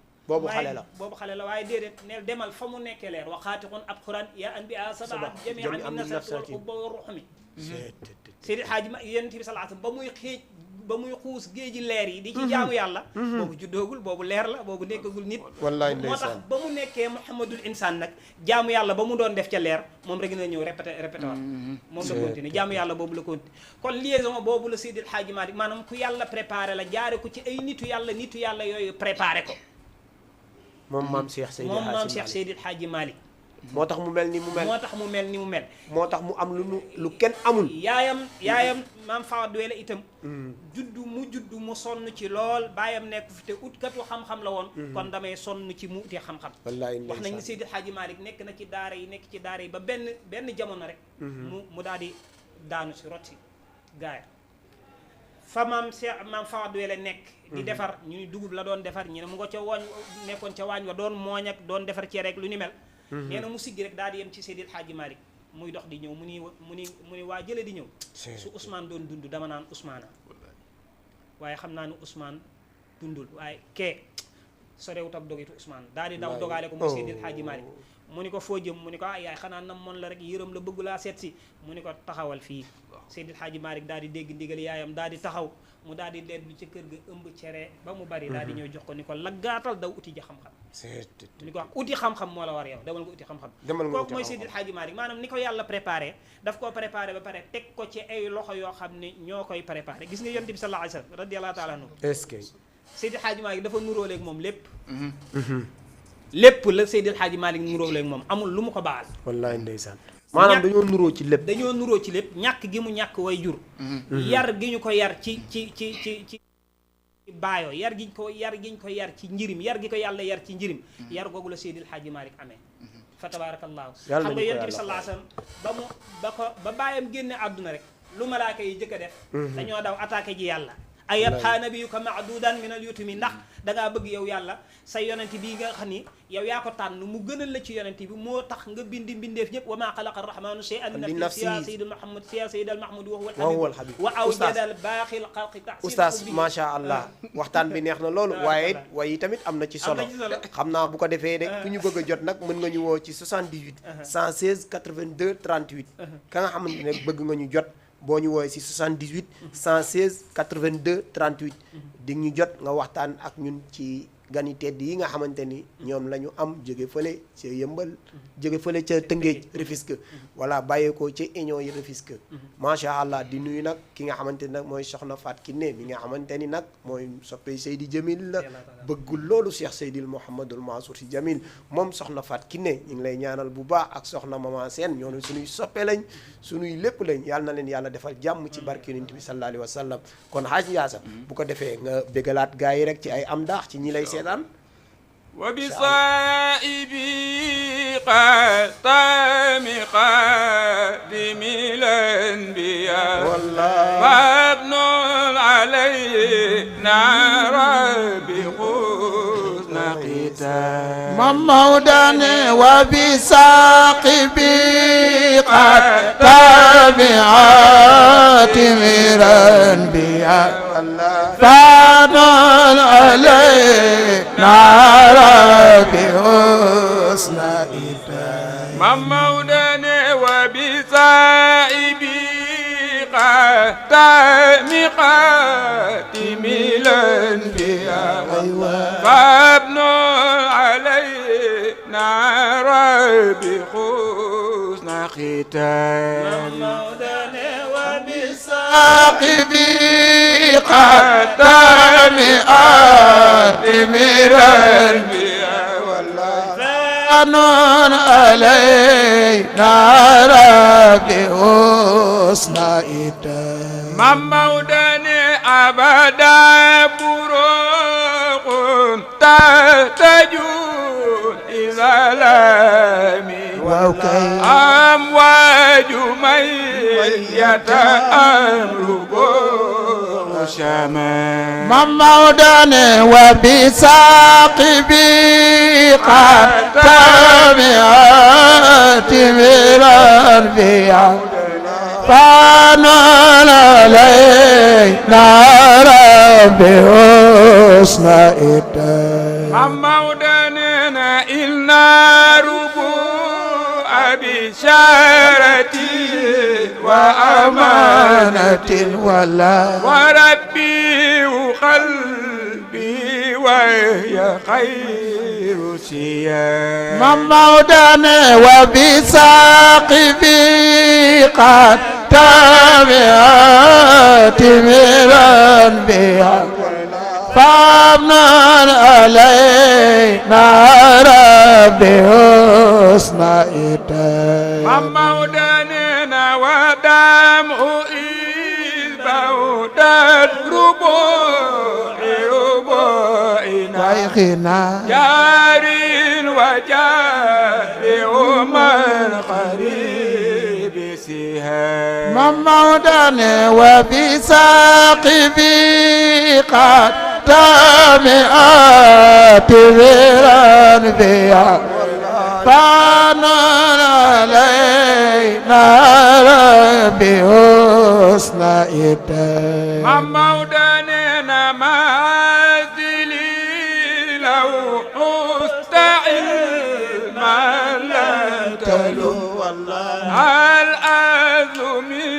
boobu xale la waaye déedéet neel demal fa mu nekkee leer wa xaatiqun ab quran ya anbiya sabaat jami'an min nasati wal xubba wa ruxmi Seydi Hadji yonent bi sallallahu alayhi wasallam ba muy xuus géeji leer yi di ci jaamu yàlla boobu juddoogul boobu leer la boobu nekkagul nit wallaay moo tax ba mu nekkee Muhammadul insaan nag jaamu yàlla ba mu doon def ca leer moom rek na ñëw répété waat moom la continué jaamu yàlla boobu la continué kon liaison boobu la Seydi El Hadji Malick maanaam ku yàlla préparé la jaare ko ci ay nitu yàlla yooyu préparé ko moom maam Cheikh Seydi El Hadji Seydi El Hadji Malick moo tax mu mel ni mu mel. moo tax mu mel ni mu mel. moo tax mu am lu kenn amul. yaayam maam Fawade Wele itam. juddu mu sonn ci lool baayam nekk fi te utkatu xam-xam la woon. kon damay sonn ci mu uti xam-xam. wallaay wax nañ ni Seydi Hadji Malick nekk na ci daara yi ba benn jamono rek. mu daal di daanu si rot si gaaya fa maam Fawade Wele nekk. di defar ñu ni dugub la doon defar ñu ne mu nga ca nekkoon ca waañ wa doon mooñ ak doon defar ci rek lu ni mel. nee na mu siggi rek daal di yem ci Seydil Hadji Malick muy dox di ñëw mu ni waa jële di ñëw su Ousmane doon dund dama naan Ousmane waaye xam naa ni Ousmane dundul waaye kee sorewut ab dogitu Ousmane daal di daw dogaale ko mu Seydil Hadji Malick mu ni ko foo jëm mu ni ko yaay xanaa nam moon la rek yërëm la bëgg laa seet si mu ni ko taxawal fii Seydil Hadji Malick daal di dégg ndigal yaayam daal di taxaw mu daal di dellu ca kër ga ëmb cere ba mu bari daal di ñëw jox ko ni ko laggaatal daw uti ji xam-xam ni ko wax uti xam-xam moo la war yow demal nga uti xam-xam kooku mooy Seydil Hadji Malick maanaam ni ko yàlla préparé daf koo préparé ba pare teg ko ci ay loxo yoo xam ne ñoo koy préparé gis nga yonent bi sallallahu alayhi wasallam radiyallahu ta'ala anhu est-ce que Seydil Hadji Malick dafa nuróoleeg moom lépp la Seydil Hadji Malick nuróoleeg moom amul lu mu ko baal wallaay ndeysaan maanaam dañoo nuroo ci lépp ñàkk gi mu ñàkk way jur yar gi ñu ko yar ci baayo yar gi ñu ko yar ci njirim yar gi ko yàlla yar ci njirim yar googu la Seydil Hadji Malick amee fa tabarakallahu xam nga yonent bi sallallahu alayhi wasallam ba baayam génne àdduna rek lu malaaka yi jëkk a def dañoo daw attaqué ji yàlla ay yabqa nabiyuka ma'dudan min al-yutumi ndax dangaa bëgg yow yàlla sa yonent bi nga xam ni yow yaa ko tànn mu gënal la ci yonent bi moo tax nga mbindeef ñëpp wa ma xalaqa ar-rahmanu shay'an li nafsihi sayyidul mahmud wa huwa al-habib wa awjada al-baqi al-khalqi tahsin oustaz macha allah waxtaan bi neex na loolu waaye tamit am na ci solo xam naa bu ko defee rek ku ñu bëgg a jot nag mën nga ñu woo ci 78 116 82 38 ka nga xamante ne bëgg nga ñu jot boo ñu woowee si 78 116 82 38 di ñu jot nga waxtaan ak ñun ci gani tedd yi nga xamante ni ñoom la ñu am jóge fële ca Yëmbal jóge fële ca Tëngéej Rufisque voilà bàyyeekoo ca union yi Rufisque macha allah di nuyu nag ki nga xamante ni nag mooy soxna Faat Kiné mi nga xamante ni nag mooy soppe Seydi Jamil la bëggul loolu Cheikh Seydil Mouhamadul Mansour Sy Jamil moom soxna Faat Kiné ñu ngi lay ñaanal bu baax ak soxna Mama Sène ñoonu suñuy soppe lañ suñuy lépp lañ yàlla na leen yàlla defal jàmm ci barke Yonent bi sallallahu alayhi wa sallam kon Haaj Yaasa bu ko defee nga bégalaat gaa yi rek ci ay am daax ci ñi lay seetaan وبصائبي قاتم قادم الأنبياء وابن علينا ربي خذنا ختام ممودان وبساقبي قاتم عاتم الأنبياء فاضل علينا بحسن إتام ممودني وبسائبي قاتم قاتم الأنبياء فابن علينا بحسن ختام ممودني وبساقبي قاتم آدم الأنبياء فانون علينا ربي حسن إتام ممودني أبدا بروق تهتجون إذا لامي أمواج ميت أمرق شمال ممودان وبساقبي قاتم آتم الأنبياء فانون علينا ربي حسن إتام ممودان إلنا ربوع بشارتي وأمانة ولا وربي وقلبي وهي خير سيام ممودان وبساقبي قد تابعات من الأنبياء فابنا علينا ربي حسن إتاي ممودنا ودم بعدت ربوعنا ويخنا جاري وجاري ومن قريب سهام ممودنا وبساقبي قد تامئات ذران بها فانان علينا ربي حسن إتاي ممودنا معازلي لو مستعلم لا تلو الأزمي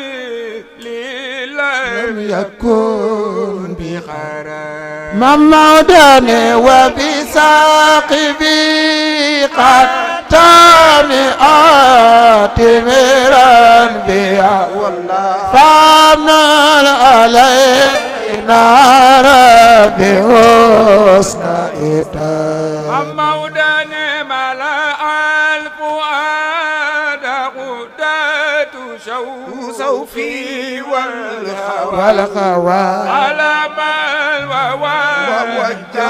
لم يكن بخرام ممودنا وبساقبي قد تامئات ذران بها فامنن علينا ربي حسن إتاي ممودنا ملأ الفؤاد غداة سوفي والهوى والغوى على من ووجه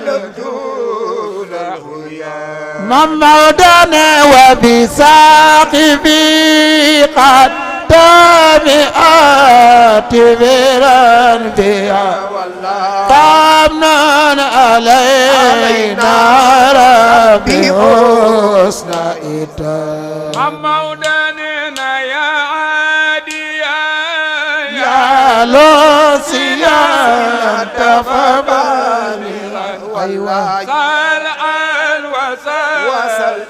يلجون هيا ممودنا وبساقبي قد تامئات ذران بها فامنن علينا ربي حسن إتاي ممودنا يا عاديا يا لوسيا تفبالي أيوة سل وسل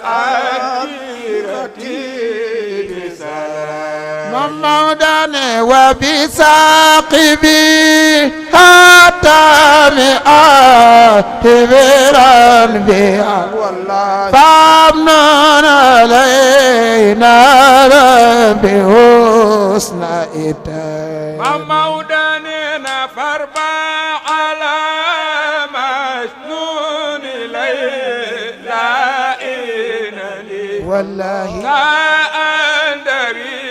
عديرتي بسلام ممودنا وبساقبي حتى مئات ذران بها فامنن علينا ربي حسن إتاي ممودنا فاربع على مجنون ليلى إنني والله لا أندري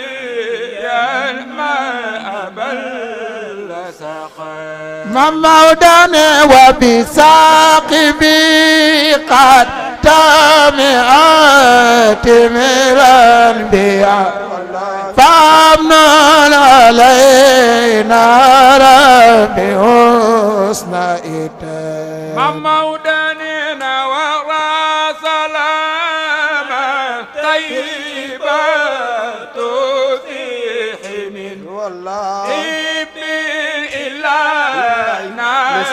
ما أبل سقام ممودنا وبساقبي قد تامئات ذران بها فامنن علينا ربي حسن إتاي ممودنا ورا سلاما طيبة تزيح من ابن إلا ناس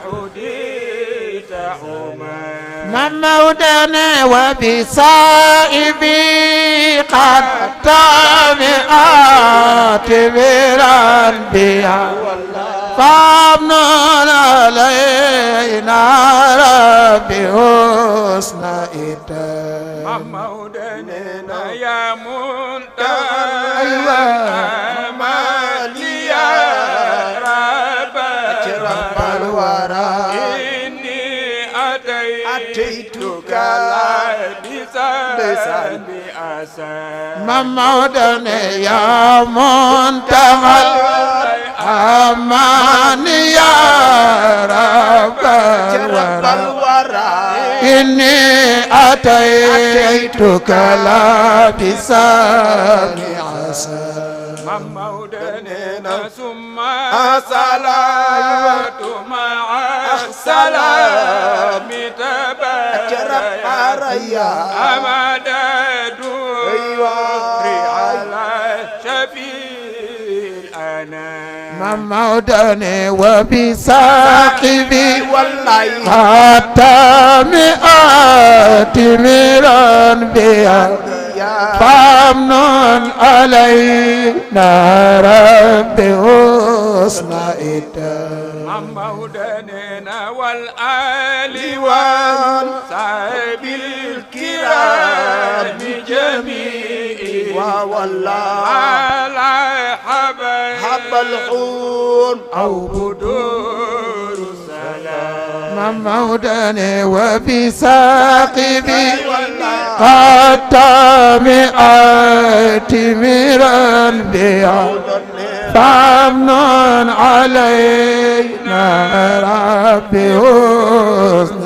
حديث حما ممودنا وبسائبي قد تامئات ذران بها فامنن علينا ربي حسن إتاي ممودنا يا منتهى أيوة أمالي يا رب الورى إني أتيتك لسان بأسى ممودنا يا منتهى الأمان يا رب الورى إني أتيتك لابسا عسى ممودنا ثم صلاة مع السلام تباريا أمد دوري على شفيع الأنام ممودنا وبساقبي حتى مئات ذران بها فامنن علينا ربي حسن إتاي ممودنا والآل والصحب الكرام جميعا والله على حب الحور أو بدور السلام مودني وفي ساقبي حتى مئات من البيع فامنون علينا ربي حسن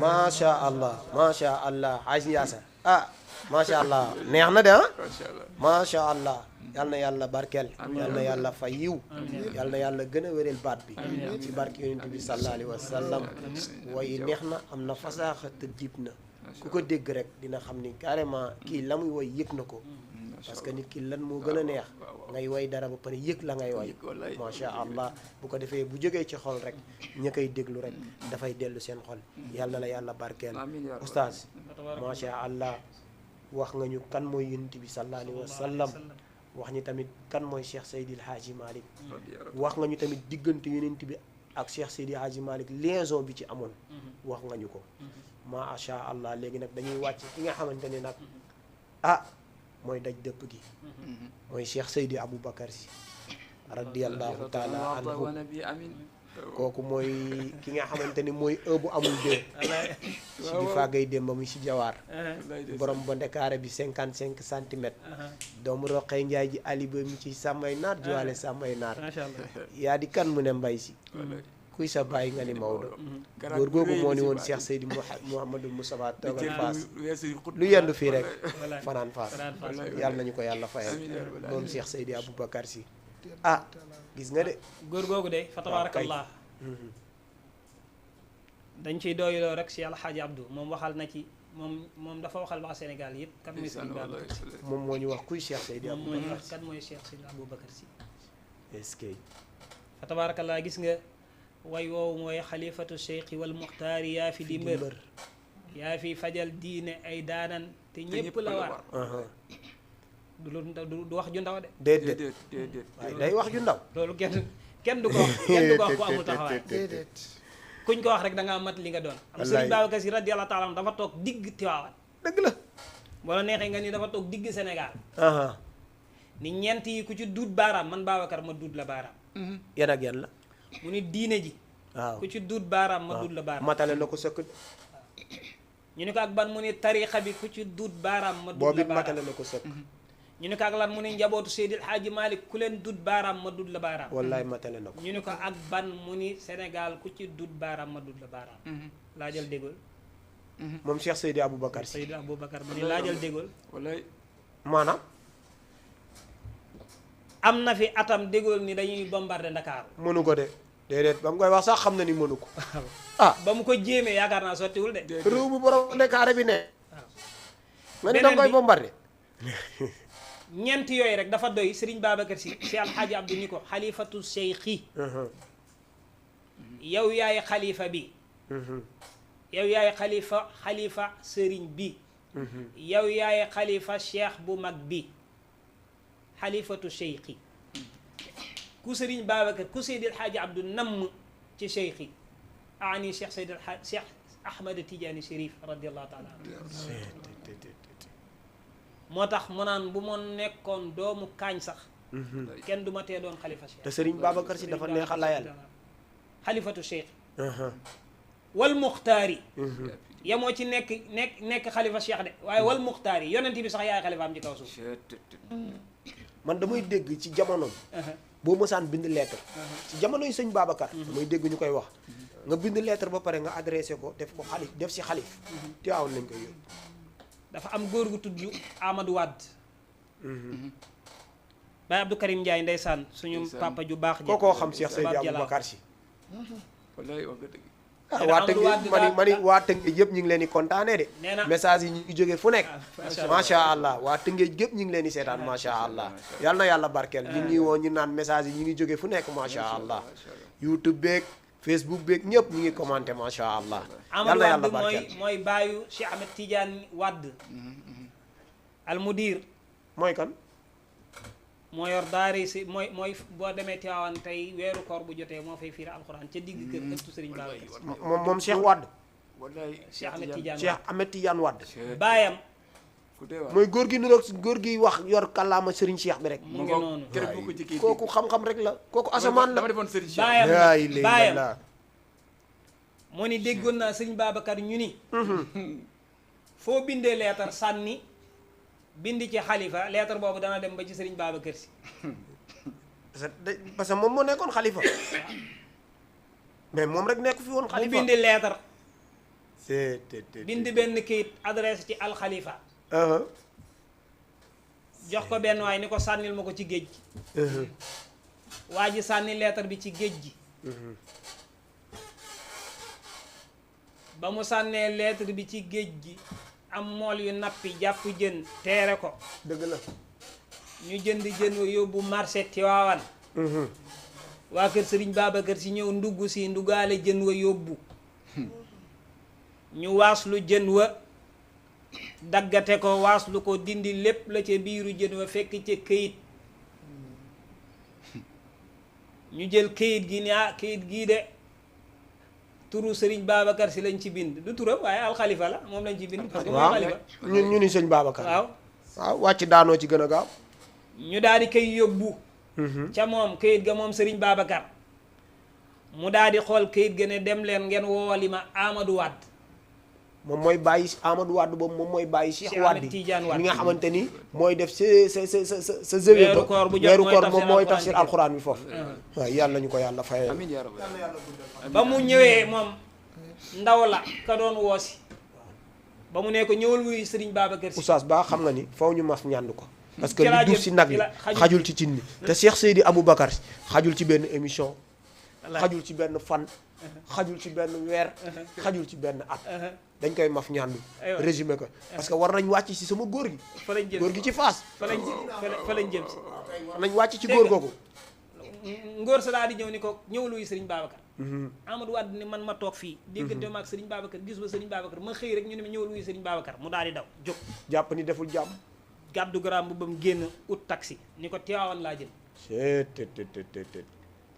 macha allah macha allah Haji Yaasa macha allah neex na de macha allah yal na yàlla barkeel yal na yàlla fay yiw yal na yàlla gën a wéral baat bi ci barke yonent bi sallallahu alayhi wa sallam way neex na am na fasaaxa te diib na ku ko dégg rek dina xam ni carrément kii la muy way yëg na ko parce que nit ki lan moo gën a neex ngay way dara ba pare yëg la ngay way macha allah bu ko defee bu jógee ci xol rek ña koy déglu rek dafay dellu seen xol yàlla la yàlla barkeel oustaz macha allah wax nga ñu kan mooy yonent bi sallallahu alayhi wa sallam wax ñu tamit kan mooy Cheikh Seydi El Hadji Malick wax nga ñu tamit diggante yonent bi ak Cheikh Seydi El Hadji Malick liaison bi ci amoon wax nga ñu ko macha allah léegi nag dañuy wàcc ki nga xamante ne nag mooy daj dëpp gi mooy Cheikh Seydi Aboubacar Sy radiyallahu taala anhu kooku mooy ki nga xamante ni mooy bu amul deux si di fàggay démb ba muy si jawaar borom ba ndekaare bi 55 centimètres doomu roqee njaay ji ali ba mi ci sàmmay naar jiwaale sàmmay naar yaa di kan mu ne mbay si kuy sa bàyyi nga ni Maodo góor googu moo ni woon Cheikh Seydi Mouhamadou Moustapha toogal Fass lu yendu fii rek fanaan Fass yàlla nañu ko yàlla fayal moom Cheikh Seydi Aboubacar Sy gis nga de góor googu de fa tabarakallah dañ ciy doyloo rek si Alxaaji Abdou moom waxal na ci moom dafa waxal waa Sénégal yëpp kan mooy Seydi Aboubacar Sy moom moo ñu wax kuy Cheikh Seydi moom moo ñu Aboubacar wax kan mooy Cheikh Seydi Aboubacar Sy est-ce que fa tabarakallah gis nga way woowu mooy xalifatu cheikhi wal muxtaari yaa fi di mbër yaa fi fajal diine ay daanan te ñépp la war du wax ju ndaw de déedéet waaye day wax ju ndaw loolu kenn du ko wax kenn du ko wax ku amul taxawaay kuñ ko wax rek da ngaa mat li nga doon am Sëriñ Babacar Sy radiyallahu taala am dafa toog digg Tiwaawan dëgg la boo la neexee nga ni dafa toog digg Sénégal ni ñeent yi ku ci duut baaraam man Babacar ma duut la baaraam yan ak yan la mu ni diine ji waaw ku ci duut baaraam ma duut la baaraam matale na ko sëkk ñu ne ko ak ban mu ni tariixa bi ku ci duut baaraam ma duut la boobu baaraam matale na ko sëkk ñu ne ko ak lan mu ni njabootu Seydi El Hadji Malick ku leen duut baaraam ma duut la baaraam wallaay matale na ko ñu ne ko ak ban mu ni Sénégal ku ci duut baaraam ma duut la baaraam laajal déggool moom Cheikh Seydi Aboubacar Sy Seydi Aboubacar mu ni laajal déggool maanaam am na fi atam déggool ni dañuy bombardé Ndakaaru mënu ko de déedéet ba mu koy wax sax xam na ni mënu ko ba mu ko jéemee yaakaar naa sottiwul de réew bu borom ndekaare bi ne nga ni danga koy bombardé ñeent yooyu rek dafa doy Serigne Babacar Sy si Alxaaji Abdou ni ko xalifatu cheikhi yow yaay xalifa bi yow yaay xalifa sëriñ bi yow yaay xalifa cheikh bu mag bi xalifatu cheikhi ku Serigne Babacar ku Seydi El Hadji Abdou namm ci cheikhi ani cheikh Seydi cheikh Ahmad Tidiane Chérif radiallahu taala anhu moo tax mu naan bu ma nekkoon doomu kaañ sax kenn du ma tee doon xalifa cheikh te Serigne Babacar Sy dafa neex a layal xalifatu cheikh wal muxtaari yamoo ci nekk xalifa cheikh de waaye wal muxtaari yonent bi sax yaay xalifaam ci kaw suuf man damay dégg ci jamono boo mësaan bind lettre ci jamono yi sëñ Babacar damay dégg ñu koy wax nga bind lettre ba pare nga adressé ko def ko xalif def si xalif Tiwaawan lañ koy yóbbu dafa am góor gu tudd Amadou Wade Baye Abdou Karim Ndiaye ndeysaan suñu papa ju baax kookoo xam Cheikh Seydi Aboubacar Sy wallaay wax nga dëgg waa Tëngéej mani waa Tëngéej yëpp ñu ngi leen di kontaanee de message yi ñu ngi jógee fu nekk macha allah waa Tëngéej yëpp ñu ngi leen di seetaan macha allah yal na yàlla barkeel ñu ngi woo ñu naan message yi ñu ngi jógee fu nekk macha allah YouTube beeg Facebook beeg ñëpp ñu ngi commenté macha allah yal na yàlla barkeel mooy baayu Cheikh Ahmed Tidiane Wade al mudir mooy kan moo yor daari si mooy boo demee Tiwaawan tey weeru koor bu jotee moo fay fiir alxuraan ca digg kër ëttu Serigne Babacar moom Cheikh Wade Cheikh Ahmed Tidiane Cheikh Ahmed Tidiane Wade baayam mooy góor gi niroog góor gi wax yor kàllaama Serigne Cheikh bi rek mu ngi noonu kooku xam-xam rek la kooku asamaan la dama defoon Serigne Cheikh baayam moo ni déggoon naa sëriñ Babacar ñu ni foo bindee leetar sànni bind ci xalifa leetar boobu dana dem ba ci sëriñ Babacar si parce que moom moo nekkoon xalifa mais moom rek nekk fi woon xalifa mu bind leetar c'est bind benn kayit adresse ci alxalifa jox ko benn waay ni ko sànnil ma ko ci géej gi waa ji sànni leetar bi ci géej gi ba mu sànnee leetar bi ci géej gi am mool yu nappi jàpp jën teere ko dëgg la ñu jënd jën wa yóbbu marché Tiwaawan waa kër sëriñ Babacar si ñëw ndugg si ndugaale jën wa yóbbu ñu waaslu jën wa daggate ko waaslu ko dindi lépp la ca biiru jën wa fekk ca këyit ñu jël këyit gi ni këyit gii de turu sëriñ Babacar si lañ ci bind du turam waaye alxalifa la moom lañ ci bind parce que mooy xalifa ñu ni sëñ Babacar waaw wàcc daanoo ci gën a gaaw ñu daal di koy yóbbu ca moom këyit ga moom sëriñ Babacar mu daal di xool këyit ga ne dem leen ngeen woowali ma Amadou Wade moom mooy bàyyi Amadou Wade boobu moom mooy bàyyi Cheikh Wade Tidiane Wade mi nga xamante ni mooy def sa zëwe weeru koor bu jot weeru koor mooy moom mooy tafsir tafsir alxuraan bi foofu waaw yàlla nañu ko yàlla fayee amiin yaa rabbi ba mu ñëwee moom ndaw la ka doon woosi ba mu ne ko ñëwal wuyu sëriñ Babacar si oustaz Ba xam nga ni faw ñu mas ñànd ko parce que ci laa li duuf jëm, si nag ci yi la- xajul ci cin li te Cheikh Seydi Aboubacar xajul ci benn émission xajul ci benn fan xajul ci benn weer xajul ci benn at dañ koy maf ñàndu Aywa. résumé ko parce que war nañ wàcc si sama góor gi fa lañ jëm góor gi ci Fass fa lañ fa lañ jëm si war nañ wàcc ci Dégg góor nga. googu ngóor sa daal di ñëw ni ko ñëwal wuyu sëriñ Babacar Amadou Wade ni man ma toog fii déggante ma ak sëriñ Babacar gis ba sëriñ Babacar ma xëy rek ñu ne ma ñëwal wuyu sëriñ Babacar mu daal di daw jóg jàpp ni deful jàmm gàddu garaam bu bam génn ut taxi ni ko Tiwaawan laa jëm tt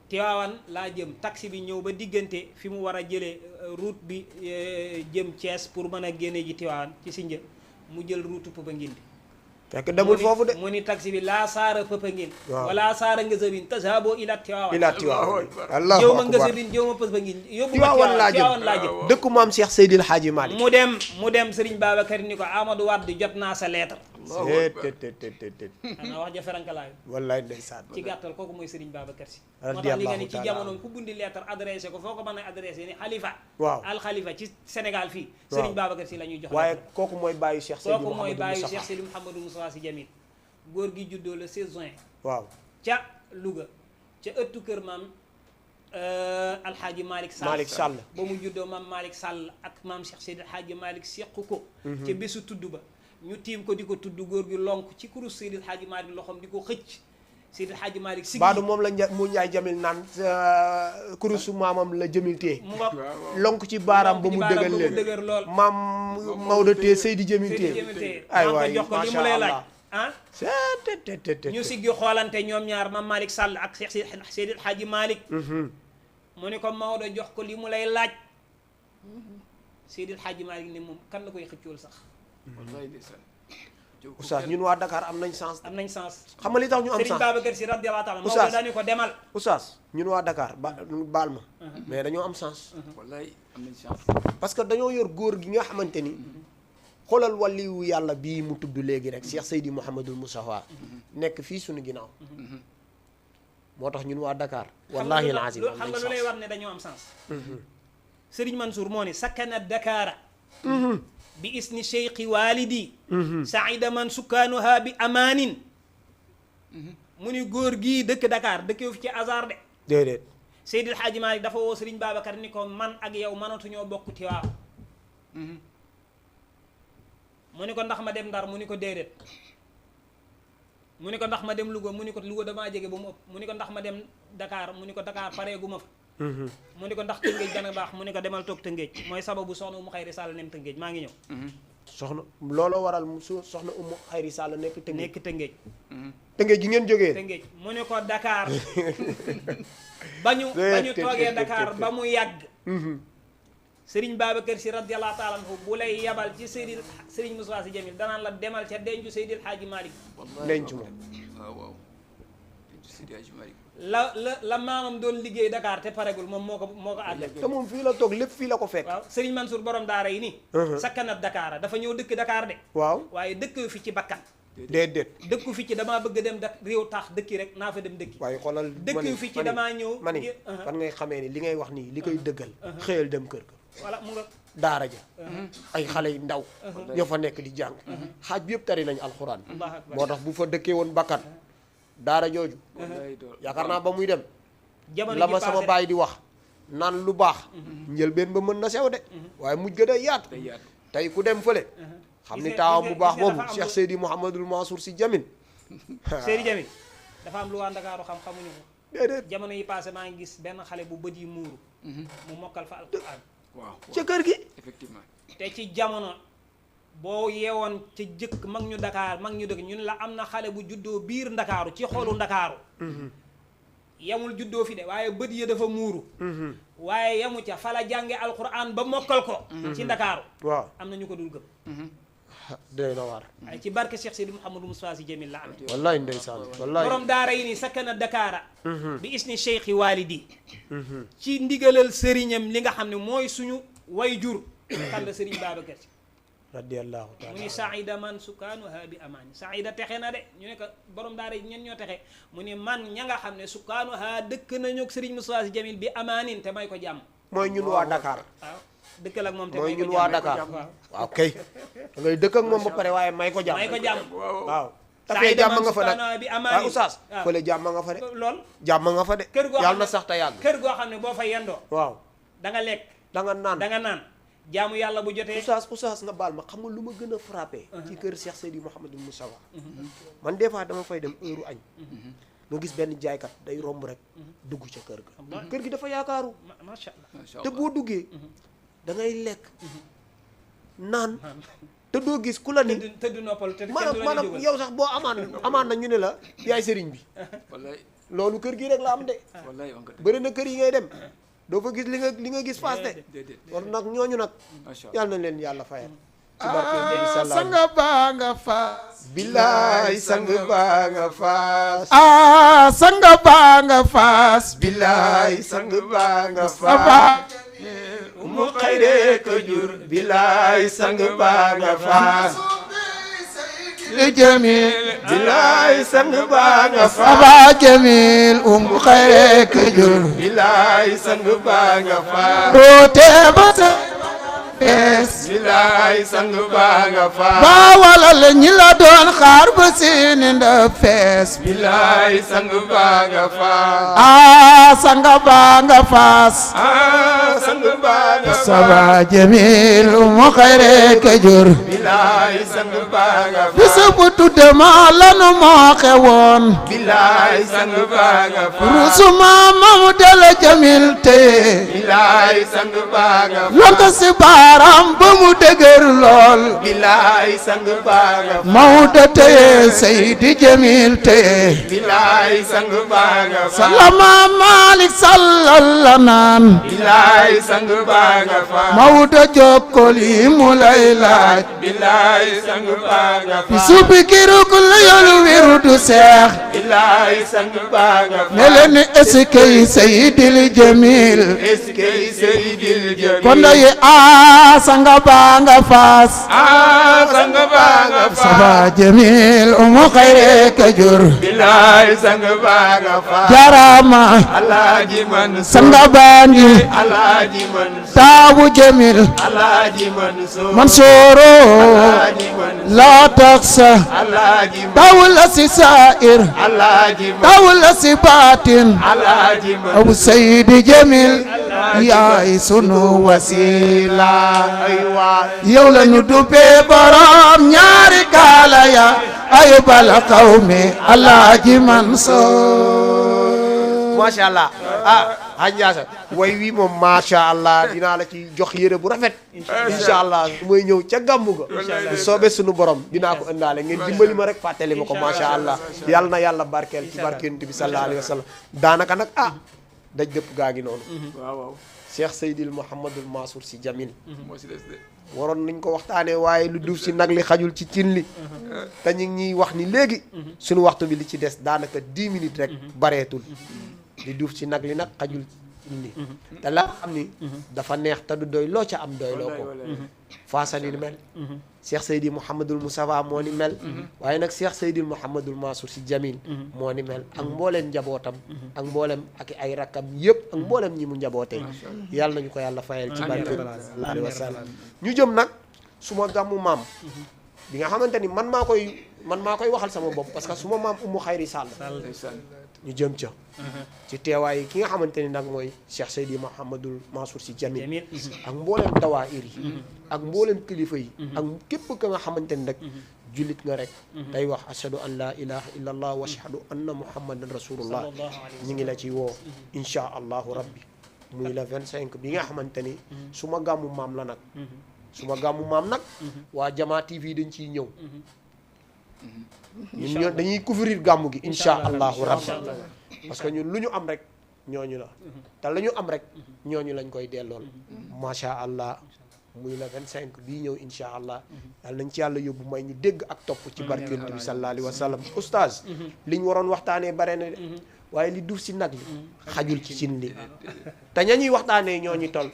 Tiwaawan laa jëm taxi bi ñëw ba diggante fi mu war a jëlee route bi jëm Thiès pour mën a génne ji Tiwaawan ci Sindia mu jël route Popenguine fekk demul foofu de mu ni taxi bi laa saara Popenguine Waaw. wala saara Ngësëbin tasabo ila Tiwaawan ila Tiwaawan allahu jëw ma akbar Ngësëbin jëw ma Popenguine yóbbu ma Tiwaawan laa jëm Tiwaawan laa jëm dëkku maam Cheikh Seydil Hadji Malick mu dem Serigne Babacar ni ko Amadou Wade jot naa sa lettre tt xanaa wax ja ferankalaayu wallaay ndeysaan ci gàttal kooku mooy Serigne Babacar si moo tax Radiyallahu li nga ni ci taala jamonoom ku bundi lettre adressé ko foo ko mën a adressé ni xalifa waaw alxalifa ci Sénégal fii Waaw. Serigne Babacar si la ñuy jox waaye lettre kooku mooy bàyyi Cheikh Seydi kooku mooy Mouhamadou bàyyi Moustapha Cheikh Seydi Mouhamadou Moustapha Sy Jamil góor gi juddoo le 16 juin waaw ca Louga ca ëttu kër maam alxaaji Malick Sall Malick Sall ba mu juddoo maam Malick Sall ak maam Cheikh Seydi alxaaji Malick sequ ko ca bésu tudd ba ñu tiim ko di ko tudd góor gi lonk ci kurus Seydi alxaaji Malick loxoom di ko xëcc Seydi alxaaji Malick siggi baadu moom la mu njaay jamil naan kurusu maamam la jëmil tee mu nga lonk ci baaraam ba mu dëgër mu leen dëgër lool maam Maodo tee Seydi jëmil Seydi tee Jamil tee ay naan ko waay jox ko li mu macha lay laaj allah ah tt ñu siggi xoolante ñoom ñaar maam Malick Sall ak Cheikh Seydi alxaaji Malick mu ni ko Maodo jox ko li mu lay laaj Seydi alxaaji Malick ni moom kan la koy xëccool sax wallaay ndeysaan oustaz ñun waa Dakar am nañ chance am nañ sens xam nga li tax ñu am Serigne chance Babacar si radiyallahu taala Oustaz. Maodo dañu ko demal oustaz ñun waa Dakar baal ma mais dañoo am chance wallaay am nañ chance parce que dañoo yor góor gi nga xamante ni xoolal waliwu yàlla bii mu tudd léegi rek Cheikh Seydi Mouhamadul Moustapha nekk fii suñu ginnaaw moo tax ñun waa Dakar wallahi alazim am xam nañ nga lu lay chance war ne dañoo am sens Serigne Mansour moo ni sakkana Dakara bi isni cheikhi walidi saida man sukkaanuha bi amaanin mu ni góor gii dëkk Dakar dëkkewu fi ci hasard de déedéet Seydi El Hadji Malick dafa woo Serigne Babacar ni ko man ak yow mënatuñoo bokk Tiwaawan mu ni ko ndax ma dem Ndar mu ni ko déedéet mu ni ko ndax ma dem Louga mu ni ko Louga damaa jege ba mu ëpp mu ni ko ndax ma dem Dakar mu ni ko Dakar pareegu ma fa mu ni ko ndax Tëngéej dana baax mu ni ko demal toog Tëngéej mooy sababu soxna Umu Xayri Sall nem Tëngéej maa ngi ñëw soxna looloo waral soxna Umu Xayri Sall nekk Tëngéej nekk Tëngéej Tëngéej gi ngeen jógee Tëngéej mu ni ko Dakar ba ñu toogee Dakar ba mu yàgg Serigne Babacar si radiyallahu taala anhu bu lay yabal ci Serigne Moustapha Sy Jamil danaan la demal ca dencu Seydi El Hadji Malick denc moom waaw waaw Seydi Hadji Malick la maamam doon liggéey Dakar te paregul moom moo ko àggal. te moom fii la toog lépp fii la ko fekk. waaw Serigne Mansour borom daara yi nii. sakkanat Dakar dafa ñëw dëkk Dakar de. waaw waaye dëkk fi ci bakkan. déedéet. dëkku fi ci damaa bëgg dem réew tax dëkki rek naa fa dem dëkki. waaye xoolal dëkk fi ci damaa ñëw. mani fan ngay xamee ni li ngay wax nii li koy dëggal. xëyal dem kër ga. voilà mu nga. daara ja ay xale yu ndaw. ñoo fa nekk di jàng. xaaj bi yëpp tari nañ alxuraan. moo tax bu fa dëkkee woon bakkan. daara jooju. yaakaar naa ba muy dem. la ma sama baay di wax. naan lu baax. njëlbeen ba mën na sew de. waaye mujj ga day yaatu. tey ku dem fële. xam ni taawam bu baax boobu Cheikh Seydi Mouhamadul Mansour Sy Djamil. Seydi Djamil dafa am lu waa Ndakaaru xamuñu ko. déedéet jamono yi passé maa ngi gis benn xale bu bët yi muuru. mu mokkal fa alquran. waaw ca kër gi. effectivement. te ci jamono boo yeewoon ca jëkk mag ñu Dakar mag ñu dëkk ñun la am na xale bu juddoo biir Ndakaaru ci xolu Ndakaaru. yamul juddoo fi de waaye bët yi dafa muuru. waaye yamu ca fa la jànge alquran ba mokkal ko. ci Ndakaaru. waaw am na ñu ko dul gëm. day na waar. waaye ci barke Cheikh Seydi Mouhamadou Moustapha Sy Djamil la amee. wallaay ndeysaan wallaay. borom daara yi ni sakkana Dakara. bi isni cheikhi walidi. ci ndigalal sëriñam li nga xam ne mooy suñu way jur. kan la sëriñ Babacar Sy. radiyallahu taala. mu ni saida man sukaanuha bi amaani saida texe na de ñu ne ko borom daara yi ñen ñoo texe mu ni man ña nga xam ne sukaanuha dëkk nañu ak sëriñ Moustapha Sy Djamil bi amaanin te may ko jàmm. mooy ñun waa Dakar. waaw dëkkal ak moom te mooy may ko ñun jàmm waa Dakar. waaw kay. da ngay dëkk ak moom ba pare waaye may ko jàmm. may ko jàmm. waaw. tafee jàmm nga fa nag bi amaani waaw oustaz. waaw fële jàmm nga fa de. lool jàmm nga fa de. kër goo xam yàlla ne na sax te yàgg. kër goo xam ne boo fa yendoo. waaw da nga lekk da nga naan. da nga naan jaamu yàlla bu jotee. oustaz nga baal ma xam nga lu ma gën a frappé. ci kër Cheikh Seydi Mouhamadou Moustapha. man des fois dama fay dem heure añ. nga gis benn jaaykat day romb rek. dugg ca kër ga. kër gi dafa yaakaaru. macha allah te boo duggee. da ngay lekk. naan. te doo gis ku la ni. tëdd noppal te maanaam yow sax boo amaan na ñu ne la yaay sëriñ bi. wallaay loolu kër gi rek la am de. wallaay wax nga bëri na kër yi ngay dem. doo fa gis li nga gis faas de. déedéet kon nag ñooñu nag. macha allah yàlla na leen yàlla fayal. ci barke bi salaam. sang baa nga faas. billaay sang baa nga faas. sang baa nga faas. billaay sang baa nga Aba faas. mu xayre ko jur. billaay sang baa nga faas. li Djamil. billaay sang baa nga faas. Aba Djamil xayre ka jur. billaay sang baa nga faas. doote ba sa fees. billaay sang baa nga faas. ba walal ñi la doon xaar ba seeni nda fees. billaay sang baa nga faas. sang baa nga faas. sang baa nga faas. Aba Djamil xayre ka jur. billaay sang baa nga faas. bisu bu tudde ma lanu moo xewoon. billaay sang baa nga faas. rusuma mamu dala Djamil teye. billaay sang baa nga faas. lonk si baaraam ba mu dëgër lool. billaay sang baa nga faas. Maodo teye Seydi Djamil teye. billaay sang baa nga faas. salama Malick sallal la naan. billaay sang baa nga faas. Maodo jokkol yi mu lay laaj. billaay sang baa nga fi faas. subi kiruk la yolu wirdu seex. billaay sang baa nga faas. ne leen ni eskay Seydil Djamil. est-ce que Seydil Djamil. kon day sanga baa nga faas. sang baa nga faas. Aba Djamil xayre ka jur. billaay sang baa nga faas. jarama alaaji Mansour. sanga baangi. alaaji Mansour. taawu Djamil. alaaji Mansour. Mansooro alaaji Mansour. la taxa. alaaji Mansour. tawla si saa'ir. alaaji Mansour. tawla si baatin. alaaji Mansour. abu Seydi Djamil yaay sunu wasila. aywa yow la ñu duppee borom ñaari kaala ya ay bala qawmi Alaaji Mansour. macha allah Hadj Ndiassane way wi moom macha allah dinaa la ci jox yére bu rafet. incha allah su may ñëw ca gàmmu ga. bu soobee sunu borom dinaa ko ëndaale ngeen dimbali ma rek fàttali ma ko macha allah. yàlla na yàlla barkeel ci barkeel bi sallallahu alayhi wa sallam. daanaka nag daj dëpp gaa ngi noonu. waaw waaw Cheikh Seydil Mouhamadul Mansour Sy Djamil moo si des de. waroon nañ ko waxtaanee waaye lu duuf si nag li xajul ci cin li te ñu ngi ñuy wax ni léegi suñu waxtu bi li ci des daanaka 10 minutes rek bareetul li duuf si nag li nag xajul ci cin li te la xam ni dafa neex te du doy loo ca am doy loo ko faasa ni mel Cheikh Seydi Mouhamadul Moustapha moo ni mel waaye nag Cheikh Seydil Mouhamadul Mansour Sy Djamil moo ni mel ak mbooleem njabootam ak mboolem ak ay rakkam yëpp ak mboolem ñi mu njabootee yàlla nañu ko yàlla fayal ci barke sallallahu alayhi wa sallam ñu jëm nag suma gàmmu maam bi nga xamante ni man maa koy waxal sama bopp parce que suma maam Umu Xayri Sall ñu jëm ca ci teewaay ki nga xamante ni nag mooy Cheikh Seydi Mouhamadul Mansour Sy Djamil ak mboolem dawaayir yi ak mboolem kilifa yi ak képp ka nga xamante ni rek jullit nga rek day wax ashhadu an la ilaha illa allah wa ashhadu anna muhammadan rasulullah ñi ngi la ci woo insha allahu rabbi muy la 25 bi nga xamante ni suma gàmmu maam la nag suma gàmmu maam nag waa Jama TV dañ ciy ñëw ñun dañuy couvrir gàmmu gi insha allahu rabbi parce que ñun lu ñu am rek ñooñu la te la ñu am rek ñooñu lañ koy dellool macha allah muy la 25 bii ñëw insha allah yàlla nañ ci yàlla yóbbu may ñu dégg ak topp ci barke Yonent bi sallallahu alayhi wa sallam oustaz li ñu waroon waxtaanee bare na de waaye li duuf si nag li xajul ci cin li te ña ñuy waxtaanee ñooñu toll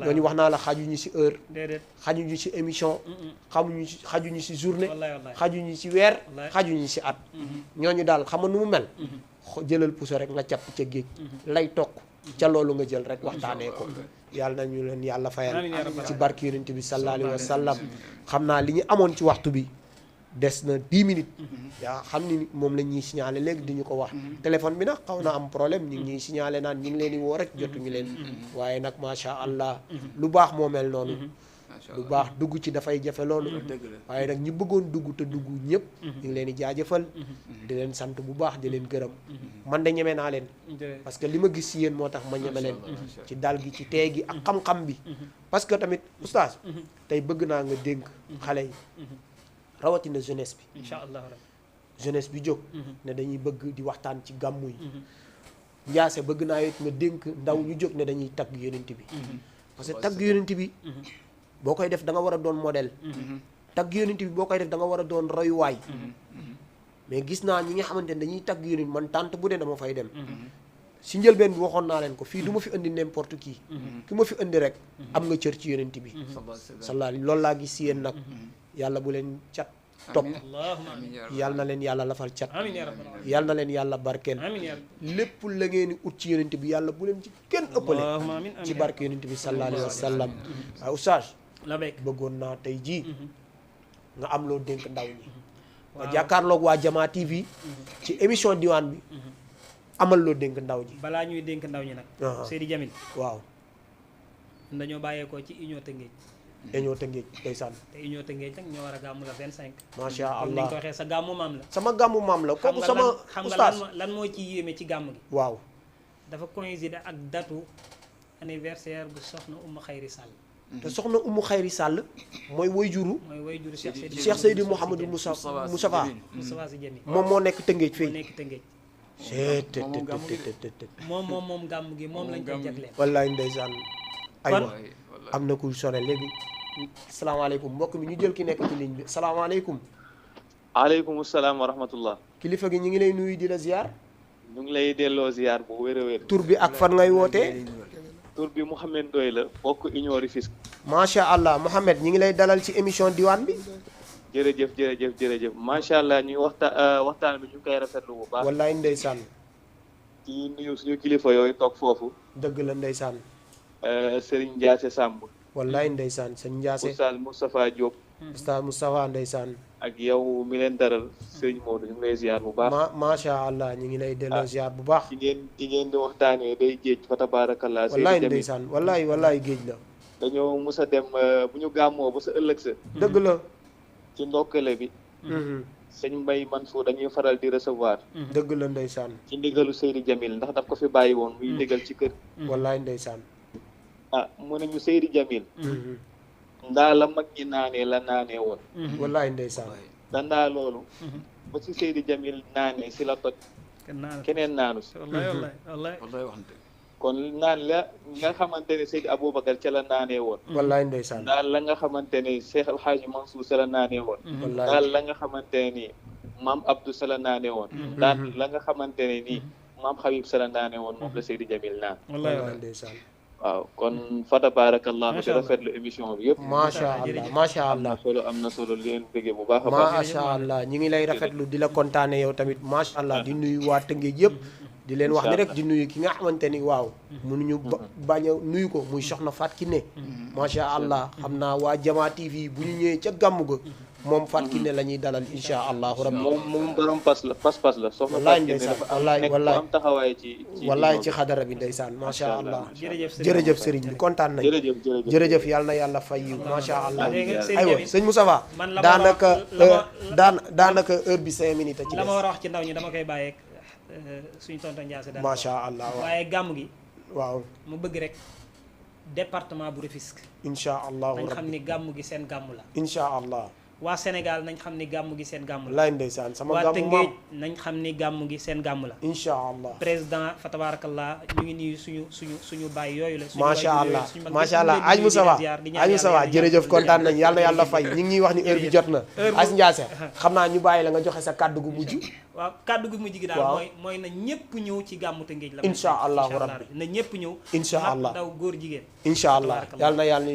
ñooñu wax naa la xajuñu si heure xajuñu si émission xajuñu si journée xajuñu si weer xajuñu si at ñooñu daal xam nga nu mu mel jëlal puso rek nga capp ca géej lay toq ca loolu nga jël rek waxtaanee ko yàlla nañu leen yàlla fayal ci barke Yonent bi sallallahu alayhi wa sallam xam naa li ñu amoon ci waxtu bi des na 10 minutes yaa xam ni moom la ñuy signalé léegi di ñu ko wax téléphone bi nag xaw na am problème ñu ngi ñuy signalé naan ñu ngi leen di woo rek jotuñu leen waaye nag macha allah lu baax moo mel noonu lu baax dugg ci dafay jafe loolu waaye nag ñi bëggoon dugg te dugg ñëpp ñu ngi leen di jaajëfal di leen sant bu baax di leen gërëm man de ñeme naa leen parce que li ma gis si yéen moo tax ma ñeme leen ci dal gi ci tey gi ak xam-xam bi parce que tamit oustaz tey bëgg naa nga dénk xale yi rawatina jeunesse bi incha allah jeunesse bi jóg ne dañuy bëgg di waxtaan ci gàmmu yi njaase bëgg naa it nga dénk ndaw ñu jóg ne dañuy tagg Yonent bi parce que tagg Yonent bi boo koy def da nga war a doon modèle tagg Yonent bi boo koy def da nga war a doon royuwaay mais gis naa ñi nga xamante ne dañuy tagg Yonent man tànt bu ne dama fay dem si njëlbeen bi waxoon naa leen ko fii du ma fi indi n'importe qui ki ma fi indi rek am nga cër ci Yonent bi sallallahu loolu laa gis si yéen nag yàlla bu leen cat topp yàlla na leen yàlla lafal cat yàlla na leen yàlla barkeel lépp la ngeen di ut ci Yonent bi yàlla bu leen ci kenn ëppale ci barke Yonent bi sallallahu alayhi wa sallam waaye oustaz bëggoon naa tey jii nga am loo dénk ndaw ñi nga jàkkaarloog waa Jama TV ci émission diwaan bi amal loo dénk ndaw ñi balaa ñuy dénk ndaw ñi nag Seydi Djamil waaw dañoo bàyyeekoo ci Union Tëngéej dañoo Tëngéej ndeysaan te Union Tëngéej nag ñoo war a gàmmu la 25 macha allah ni ko waxee sa gàmmu maam la sama gàmmu maam la kooku sama xam nga lan moo ci yéeme ci gàmmu gi waaw dafa coïncider ak datu anniversaire bu soxna Umu Xayri Sall te soxna Umu Xayri Sall mooy wayjuru Cheikh Seydi Mouhamadou Moustapha Sy Djamil moom moo nekk Tëngéej fii nekk Tëngéej moom gàmmu gi moom lañ koy jagleel wallaay ndeysaan aywa am na ku sone léegi salaamaaleykum mbokk mi ñu jël ki nekk ci ligne bi salaamaaleykum aleykum salaam wa rahmatullah kilifa gi ñu ngi lay nuyu di la ziar ñu ngi lay delloo ziar bu wér a wér tur bi ak fan ngay wootee tur bi Mouhamed Ndoye la bokk Union Rufisque macha allah Mouhamed ñu ngi lay dalal ci émission diwaan bi jërëjëf macha allah ñuy waxtaan bi ñu ngi koy rafetlu bu baax wallaay ndeysaan ci nuyu suñu kilifa yooyu toog foofu dëgg la ndeysaan Serigne Ndiasse Samb wallaay ndeysaan sëñ Ndiasse Oustaz Moustapha Diop Oustaz Moustapha ndeysaan ak yow mi leen daral Serigne Modou ñu ngi lay ziar bu baax macha allah ñu ngi lay delloo ziar bu baax ci ngeen di waxtaanee day géej fa tabarakallah wallaay ndeysaan wallaay géej la dañoo mus a dem bu ñu gàmmoo ba sa ëllëg sa dëgg la ci ndokkale bi sëñ Mbaye Mansour dañuy faral di recevoir dëgg la ndeysaan ci ndigalu Seydi Djamil ndax daf ko fi bàyyi woon muy ndigal ci kër wallaay ndeysaan mu ne ñu Seydi Djamil ndaa la mag ñi naanee la naanee woon wallaay ndeysaan dandaa loolu ba si Seydi Djamil naanee si la toj keneen naanu si wallaay wax kon naan la nga xamante ne Seydi Aboubacar ca la naanee woon wallaay ndeysaan daal la nga xamante ne Cheikh El Hadji Mansour ca la naanee woon wallaay daal la nga xamante ne nii maam Abdou ca la naanee woon daal la nga xamante ne nii maam Habib ca la naanee woon moom la Seydi Jamil naan wallaay ndeysaan waaw kon fa tabarakallah di rafetlu émission bi yëpp macha allah macha allah am na solo leen bëggee bu baax a baax macha allah ñi ngi lay rafetlu di la kontaane yow tamit macha allah di nuyu waa Tëngéej yëpp di leen wax ni rek di nuyu ki nga xamante ni waaw mënuñu bañ a nuyu ko muy soxna Fatou Kiné macha allah xam naa waa Jama TV bu ñu ñëwee ca gàmmu ga moom Fatou Kiné la ñuy dalal insha allahu rabbi moom borom pas la soxna wallaay ndeysaan wallaay wallaay am taxawaay ci wallaay ci xadara bi ndeysaan macha allah jërëjëf sëriñ bi kontaan nañ jërëjëf yàlla na yàlla fay yu macha allah aywa sëñ Moustapha daanaka heure bi 5 minutes a ci la ma war a wax ci ndaw ñi dama koy bàyyeeg suñu tonton Ndiasse daal macha allah waaye gàmmu gi waaw mu bëgg rek département bu Rufisque insha allahu nañ rabbi xam ni gàmmu gi seen gàmmu la insha allah waa Sénégal nañ xam ni gàmmu gi seen gàmmu la laay ndeysaan sama waa gàmmu Tëngéej maam nañ xam ni gàmmu gi seen gàmmu la insha allah président fa tabarakallah ñu ngi nuyu suñu baay yooyu la macha allah macha allah aj Moustapha jërëjëf kontaan nañ yàlla na yàlla fay ñu ngi ñuy wax ni heure bi jot na Aj Ndiasse xam naa ñu bàyyi la nga joxe sa kàddu gu mujj waaw kàddu gu mujj gi daal mooy na ñëpp ñëw ci gàmmu Tëngéej la insha allahu rabbi na ñëpp ñëw insha allah daw góor jigéen insha allah yàlla na yàlla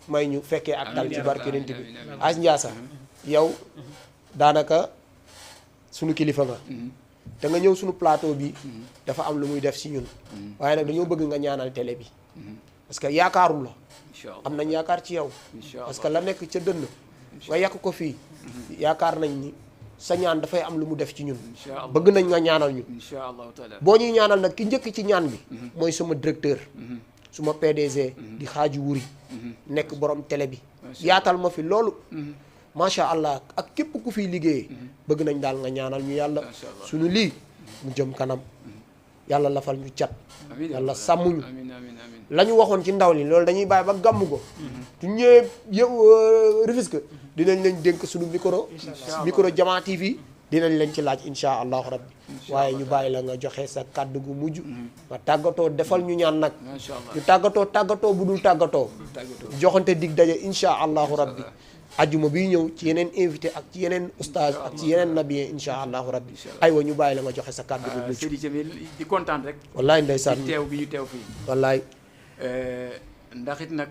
may ñu fekkee ak tal ci barke Yonent bi Aj Ndiasse yow daanaka sunu kilifa nga te nga ñëw sunu plateau bi dafa am lu muy def si ñun waaye nag dañoo bëgg nga ñaanal télé bi parce que yaakaarum la am nañ yaakaar ci yow parce que la nekk ca dënn nga yàq ko fii yaakaar nañ ni sa ñaan dafay am lu mu def ci ñun bëgg nañ nga ñaanal ñu boo ñuy ñaanal nag ki njëkk ci ñaan bi mooy sama directeur suma PDG di xaaju wuri nekk borom télé bi yaatal ma fi loolu macha allah ak képp ku fiy liggéeyee bëgg nañ daal nga ñaanal ñu yàlla suñu lii mu jëm kanam yàlla lafal ñu cat yàlla sàmmuñu la ñu waxoon ci ndaw li loolu dañuy bàyyi ba gàmm ko tu ñëwee yow Rufisque dinañ leen dénk suñu micro Jama TV dinañ leen ci laaj insha allahu rabbi waaye ñu bàyyi la nga joxe sa kàddu gu mujj nga tàggatoo defal ñu ñaan nag ñu tàggatoo bu dul tàggatoo joxante dig daje insha allahu rabbi ajjuma bi ñëw ci yeneen invité ak ci yeneen oustaz ak ci yeneen nabiyen insha allahu rabbi aywa ñu bàyyi la nga joxe sa kàddu gu mujj Seydi Jamil di kontaan rek wallaay ndeysaan teew bi ñu teew fii wallaay ndax it nag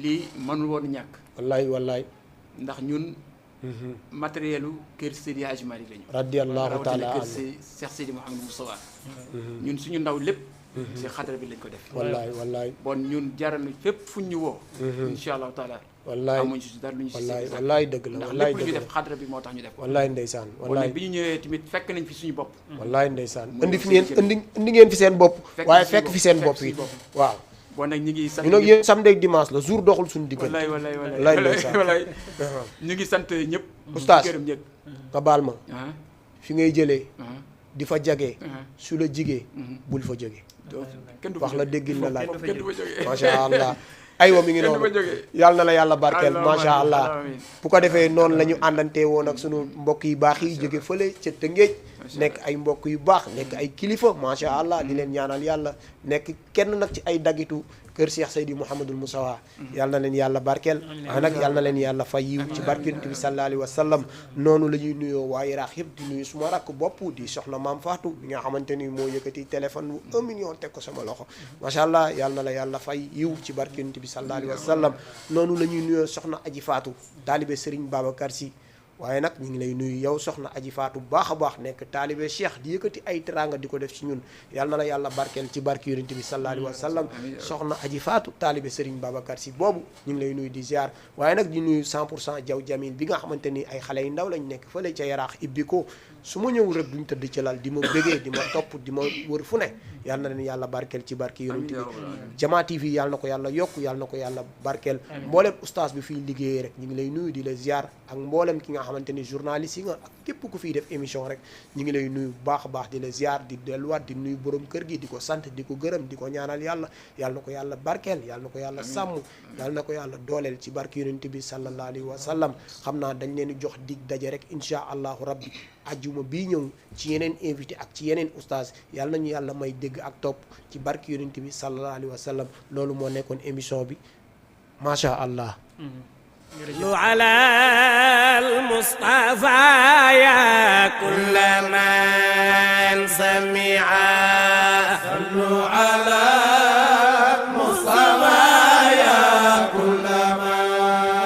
lii mënul woon ñàkk wallaay ndax ñun matériel u kër Seydi Hadji Malick lañu radiyallahu taala kër Cheikh Seydi Mouhamadou Moustapha ñun suñu ndaw lépp ci xadara bi lañ ko def wallaay bon ñun jaral na fépp fuñ ñu woo insha allahu taala wallaay amuñ si dara lu ñu si wallaay dëgg la ndax wallaay lépp lu ñu dëgg def xadara bi moo tax ñu def ko wallaay ndeysaan bon wallaay bi ñu ñëwee tamit fekk nañ fi suñu bopp wallaay ndeysaan indi ngeen fi seen bopp waaye fekk fi seen bopp yi waaw bon nag ñu ngi sant ñu nag yéen samedi ak dimanche la jour doxul suñu diggante wallaay ndeysaan ñu ngi sant ñëpp oustaz gërëm ñëpp nga baal ma fi ngay jëlee di fa jagee su la jigee bul fa jóge wax la déggil la laaj macha allah aywa mi ngi noonu yàlla na la yàlla barkeel macha allah bu ko defee noonu la ñu àndantee woon ak sunu mbokk yu baax yi jóge fële ca Tëngéej nekk ay mbokk yu baax nekk ay kilifa macha allah di leen ñaanal yàlla nekk kenn nag ci ay dagitu kër Cheikh Seydi Mouhamadul Moustapha yàlla na leen yàlla barkeel waaye nag yàlla na leen yàlla fay yiw ci barke Yonent bi sallallahu alayhi wa sallam noonu la ñuy nuyoo waa Iraq yëpp di nuyu suma rakk bopp di soxna maam Fatou bi nga xamante ni moo yëkkati téléphone bu 1 million teg ko sama loxo macha allah yàlla na la yàlla fay yiw ci barke Yonent bi sallallahu alayhi wa sallam noonu la ñuy nuyoo soxna Aji Fatou taalibe Serigne Babacar Sy waaye nag ñu ngi lay nuyu yow soxna Aji Fatou bu baax a baax nekk taalibe Cheikh di yëkkati ay teraanga di ko def ci ñun yal na la yàlla barkeel ci barke Yonent bi sallallahu alayhi wa sallam soxna Aji Fatou taalibe Serigne Babacar Sy boobu ñu ngi lay nuyu di ziar waaye nag di nuyu 100% Jaw Jamil bi nga xamante ni ay xale yu ndaw lañ nekk fële ca Yaraax ibbi ko su ma ñëw rek duñ tëdd ci lal di ma bégee di ma topp di ma wër fu ne yal na leen yàlla barkeel ci barke Yonent bi Jama TV yàlla na ko yàlla yokk yàlla na ko yàlla barkeel mboolem oustaz bi fiy liggéeyee rek ñu ngi lay nuyu di la ziar ak mboolem ki nga xamante ni journaliste yi nga ak képp ku fiy def émission rek ñu ngi lay nuyu bu baax a baax di la ziar di delluwaat di nuyu borom kër gi di ko sant di ko gërëm di ko ñaanal yàlla yàlla na ko yàlla barkeel yàlla na ko yàlla sàmm yàlla na ko yàlla dooleel ci barke yonent bi sallallahu alayhi wa sallam xam naa dañ leen di jox dig daje rek incha allahu rabbi ajjuma bii ñëw ci yeneen invité ak ci yeneen oustaz yàlla nañu yàlla may dégg ak topp ci barke yonent bi sallallahu alayhi wa sallam loolu moo nekkoon émission bi macha allah. صلوا على المصطفى يا كل من سمع صلوا على